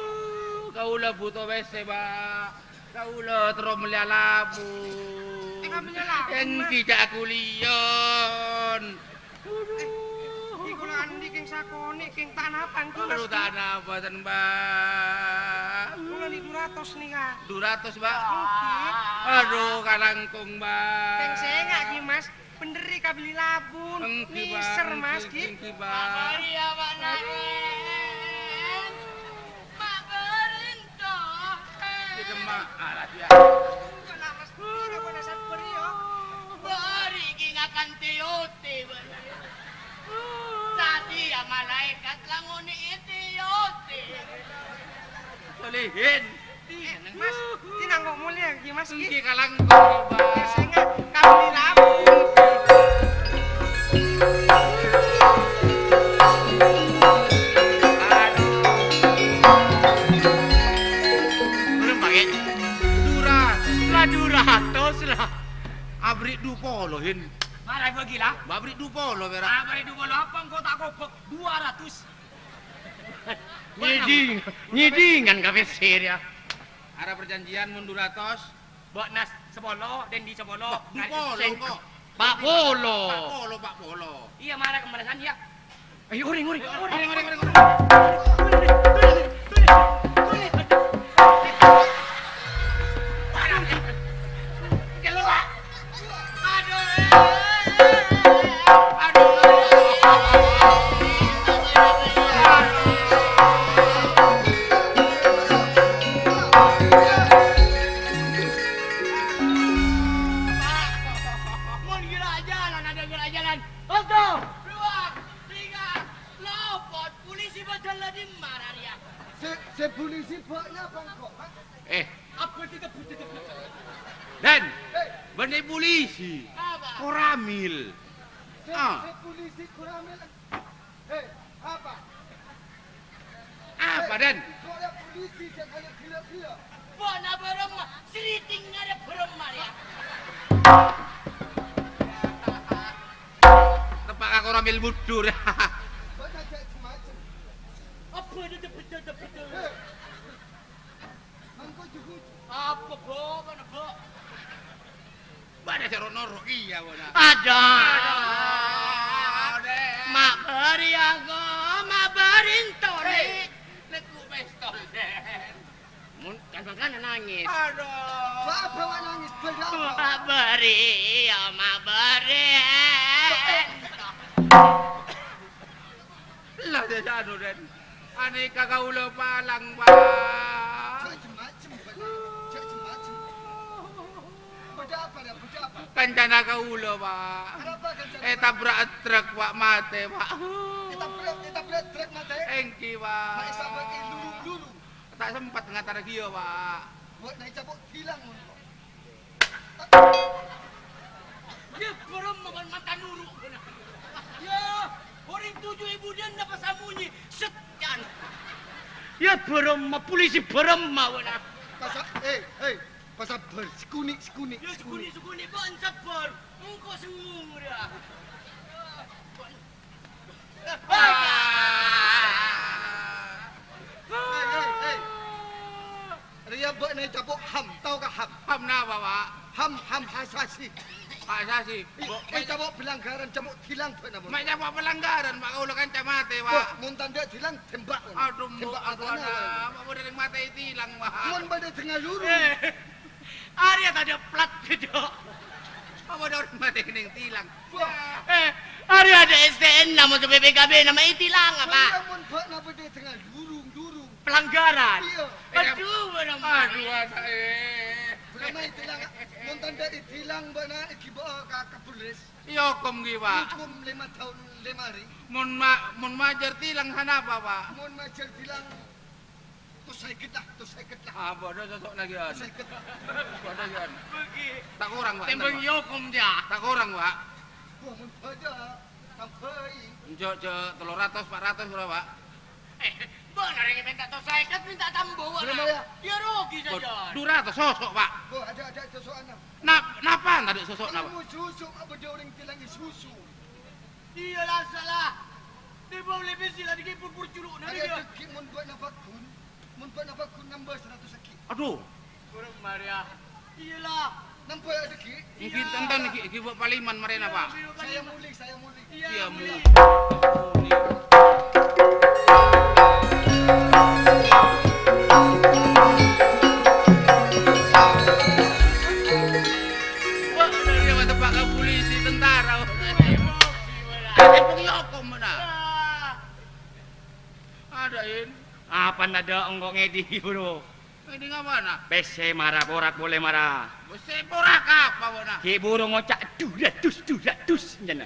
Kaulâ buto pèssè, Pak. Kaulâ terro mellèya labu. Eh, mellèya labu, Mas? Èngghi ca'na ghuliyan. Eh, iki kaulâ andi' kèng sakonè', kèng ta' napa, engko, Mas. Aduh, ta' napa, ten, Mbak. Kaulâ andi' du ratos nèka. Du ratos, Mbak? Èngghi. Aduh, kalangkong, Mbak. Kèng sènga', ghi, Mas. Bhender è kabelli labu. Èngghi, Mbak. Nèser, Mas, èngghi, ghi. Èngghi, Mbak. Mabâri ya, Pak Naen. Mabâri ento. Di demak, alah, dia. Enggak lah, Mas. Pura-pura sabbhâr, ya. Bâri' ghi ngakan teyote, Pak. Satèya malaèkat la ngone'è teyote. Solihin. Eh, Mas, dinang kok molè, ghi, Mas, ghi? Èngghi kalangkong, Pak. Sènga' kabelli labu. Aduh. Belum, Pak, ya? Du ra-, la du ratos, la. Abri' du polo, Hin. Mara bagi, la. Abri' du polo, pèra'. Abri' du polo, apa engko' ta' kobâk? Dua ratus. Nyèding-, nyèdingan ka pèssè, ya. Ara parjanjian mon du ratos. Bâ'na sapolo, Dendi sapolo. Bâ-, du polo, engko'. Pa' polo. Pa' polo, pa' polo. Iyâ, mara kembalasan, iyâ. Ayo, orèng, orèng, orèng. Orèng, orèng, orèng, orèng. Mon ghi' la jhâlân, adâ' ghi' la jhâlân. Satu, dua, tiga, lopot. Polisi bâdâl la dimma, rèya? Sè, sè polisi bâ'na apa engko', Pak? Eh. Apa itu, apa itu, apa itu? Dan, eh, bânnè polisi. Apa? Koramil. Sè, ah, sè polisi Koramil. Eh, apa? Apa, eh, Dan? Kok ya polisi sè kaya gila-gila? Bâ'na bârâmma, sriting ada bârâmma, ya. Teppa' ka Koramil Budur. Bâ'na jhâ' cem-macem. Apa itu, apa itu, apa itu? Eh. Mangko juhud. Apa, Bo'? Mana, Bo'? Mana sè ro-noro' iyâ, Bo', nah. Ada. Ada. Mabâri aku, mabâri entoni. Hei, lèku pistol, Den. Mun kan mangkana nangis. Aduh. Apa, apa nangis? Bâdâ apa? Mabâri, ya, mabâri. Lah, dâ' anu, Den. Anèka kaulâ palang, Pak. Jhâ' cem-macem, Pak. Jhâ' cem-macem. Bâdâ apa, ya? Bâdâ apa? Kancana kaulâ, Pak. Arapa kancana? Ètabrak truk, Pak, matè, Pak. Ètabrak, ètabrak truk matè? Èngghi, Pak. Mak èsabâ' è lurung-lurung. Ta' sempat ngatar ghiyâ, Pak. Buat naik capok bilang ngono. Yâ, bârâmma bân mata nuru'. Yâ, orèng tuju è budiyân napa samonye? Set, can. Yâ, bârâmma, polisi bârâmma, wena. Pasa-, eh, eh, pasabbhâr, sakone', sakone', yâ, sakone', sakone', sakone', bân sabbhâr. Engko' sengung, ra. Hei, hei, hei. Rèya bâ'na ècapok HAM, tao ka HAM? HAM napa, Pak? HAM, HAM hasasi. Hasasi. Ih, bo-, eh, ècapok pelanggaran, capok tilang bâ'na, Pak. Ma' capok pelanggaran, Pak, kaulâ kanca matè, Pak. Wah, mon tandhâ tilang, tembak, Pak. Aduh, Mbok, tembak aduh, matana, anak. Pak, mon orèng matè tilang, Pak. Mon bâdâ tengnga lurung. Eh. Arèya tadâ' plat, Cok. Apa dâ' orèng matè kennèng tilang? Wah. Eh, arèya adâ' S T N-na, mon B P K B-na ma' ètilang, apa? Mon, mon bâ'na bâdâ tengnga lurung-lurung. Pelanggaran. Iyâ. Aduh, bârâmma. Aduh, ana', eh. Bârâmma ètilang, mon tandhâ ètilang bâ'na èghibâ'â ka Kapolres. Èokom ghi, Pak. Èokom lèma taon, lèma arè. Mon ma-, mon majâr tilang sanapa, Pak? Mon majâr tilang Tos sèket lah, tos sèket lah. Ah, bâdâ sosok lagi, an. Tos sèket. Bâdâ, an. Bagi. Ta' korang, Pak. Tembang yokom, ya. Ta' korang, Pak. Wah, mon bâdâ, tambahi. Enjâ', jâ', tello ratos, pa' ratos, bârâmpa, Pak? Eh, Orèng mènta to sèket, mènta tambu, Buru Maria. Ya rugi saja. Du ratos soso', Pak. Bu, ada, ada soso'anna. Na-, napa tadâ' soso'na, Pak? Ilmu susu, apa dia orang bilang susu? Iyalah, salah. Di bawah lebih sila dikit pur-pur culuk, nah, ada dia. Dikit mun buat nafakun. Mun buat nafakun nambah seratus lagi. Aduh. Buru Maria. Iyalah. Nampak ya, Dek? Mungkin tentang niki, iki buat paliman marena, Pak. Saya muli, saya muli. Iya, muli. Wah, udah dia mata Pak polisi, tentara. Ada pun yokom mana? Ada, In. Apa nada engko' ngedhi, Buru? Ngedhi ngapana? Pèssè mara, porak polè mara. Pèssè porak apa, Bona? Ghi' buru ngoca' du ratus, du ratus, nyana.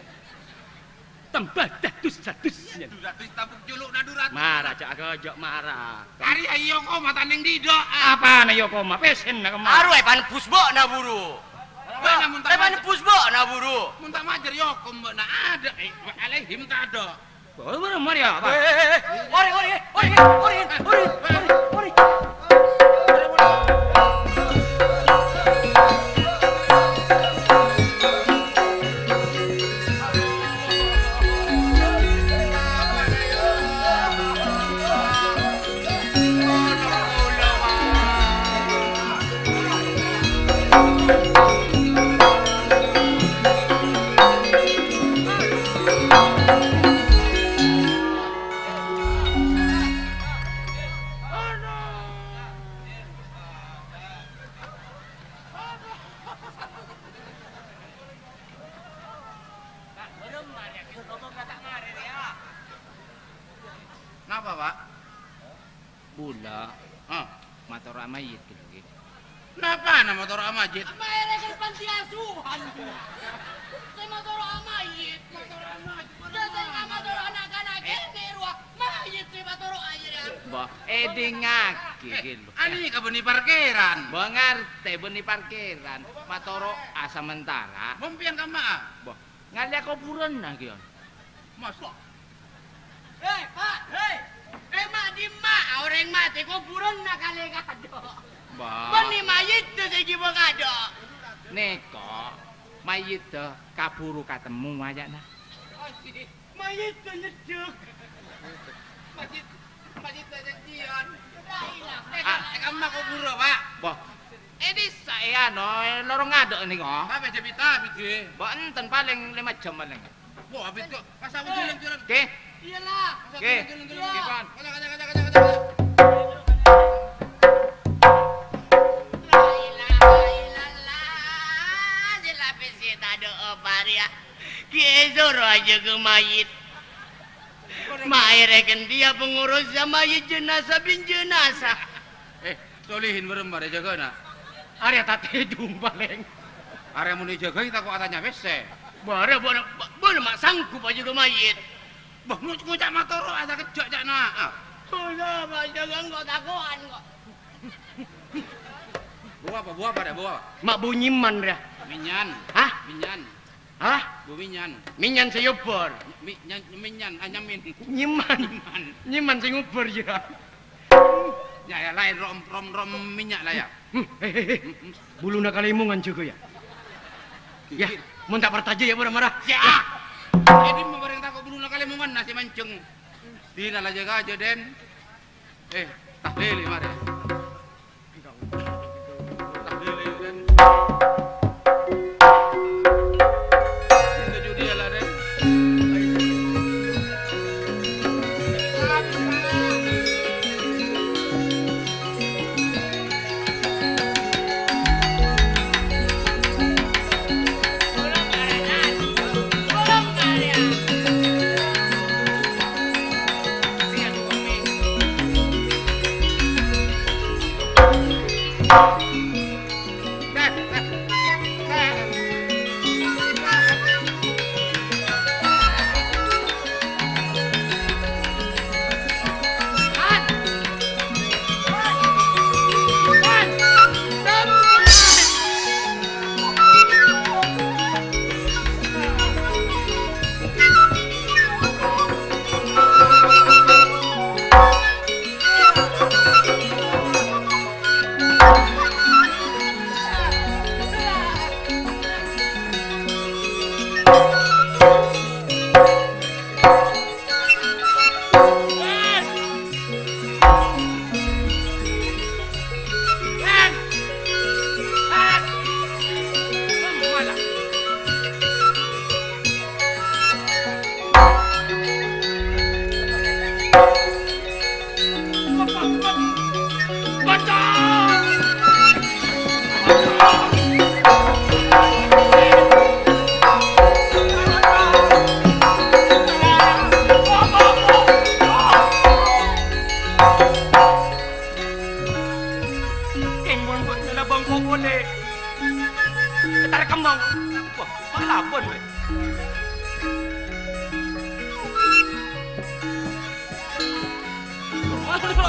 Tambah datus, datus, nyana. Du ratus tabuk culukna du ratus. Mara, jhâ' ghâjâ' mara. Arè ayo koma tanèng didok, ah. Apana yo koma? Pèssèna kemma? Arowa èpanebbhus bâ'na, Buru. Bâ'na mun ta' majer. Èpanebbhus bâ'na, Buru. Mun ta' majer yo koma bâ'na ada, eh, alaihim ta' ada. Oh, mara, mara, ya, Pak. Eh, eh, eh, eh. Ori, ori, eh. Ori, ori, ori, ori, ori. Napa, Pak? Bulâ. Ah. Matoro'a mayyit, ghi. Napana matoro'a mayyit? Maèrèng panti asuhan, ghi. Sè matoro'a mayyit, matoro'a mayyit. Lah, sè matoro'a na'-kana' kènè' rowa, mayyit sè matoro'a, yâ, yâ. Mbah, èdingngaghi, eh, ghi, lho. Anèka bânnè parkèran. Mbah, ngartè bânnè parkèran. Matoro'a samentara. Mon pèyan kamma'a? Mbah, ngalèya kobhurânna, ghi, on. Masa? He, Pa', he! È ma'-dimma orèng matè kobhurânna kalè kado'? Bâ. Bânnè mayyiddhâ sè èghibâ kado'. Nèko, mayyiddhâ kabhuru katemmo ajâna. Mayyiddhâ nyeddhek. Mayyit, mayyiddhâ janjian. La ilaha illallah. Ah, kamma kobhurâ, Pa'. Bâ. È dissa', è ano, è lorong adâ' nèko. Apa jâ' pita, pita? Bâ, enten palèng lèma jam palèng. Wah, abit kok. Pas aku jalan-jalan. Oke. Iyalah. Pas aku oke jalan-jalan. Iya. Oke, Pan. Kaca, kaca, kaca, kaca, kaca. La ilaha illallah. Sè lapis sè tadâ' apa rèya? Kèya soro ajâgâ mayit. Maèrèken dia pengurus sa mayit jenazah bin jenazah. Eh, Solihin bârâmma rè jâgâna? Arèya ta' tèdung palèng. Arèya mon èjâgâi tako' atanya pèssè. Bârâ, bârâ, bâ-, bârâ ma' sanggup ajâgâ mayit. Bâh, ngo-, ngoca' matoro'a sakejjhâ' ca'na. Ah. Bârâ, bârâ, jâgâ engko' tako'an kok. Bâ apa, bâ apa, rè, bâ apa? Ma' bu Nyiman, rè. Minyan. Hah? Minyan. Hah? Bu Minyan. Minyan sè nyobor. Mi-, nya-, Minyan, ah, Nyamin. Nyiman. Nyiman. Nyiman sè ngobor, ya. Ya, ya, laèn rom, rom, rom minyak lah, ya. Hmm, eh, eh, eh. Hmm, hmm. Buluna kalèmongan jâgâ, ya. Ya, mon ta' parcajâ, ya, mara-mara. Ya. Jadi, mau bareng tako' buluna kalèmongan, nasi mancèng. Dina la jâgâ ajâ, Den. Eh, tahlil, mara.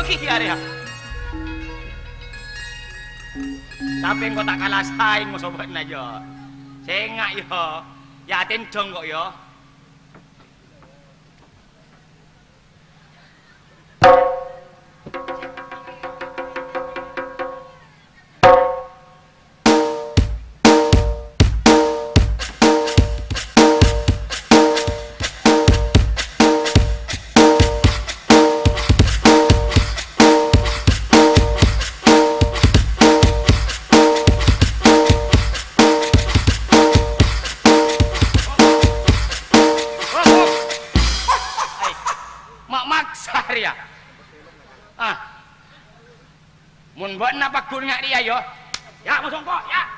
Ki arèya. Tapè engko' ta' kala saèng moso bâ'na, yo. Sènga', yo. Ya, atènjhâng ko', yo. Ai, ma' maksa rèya. Ah. Mon bâ'na paggun nga' rèya, yo. Ya, mosongko, ya.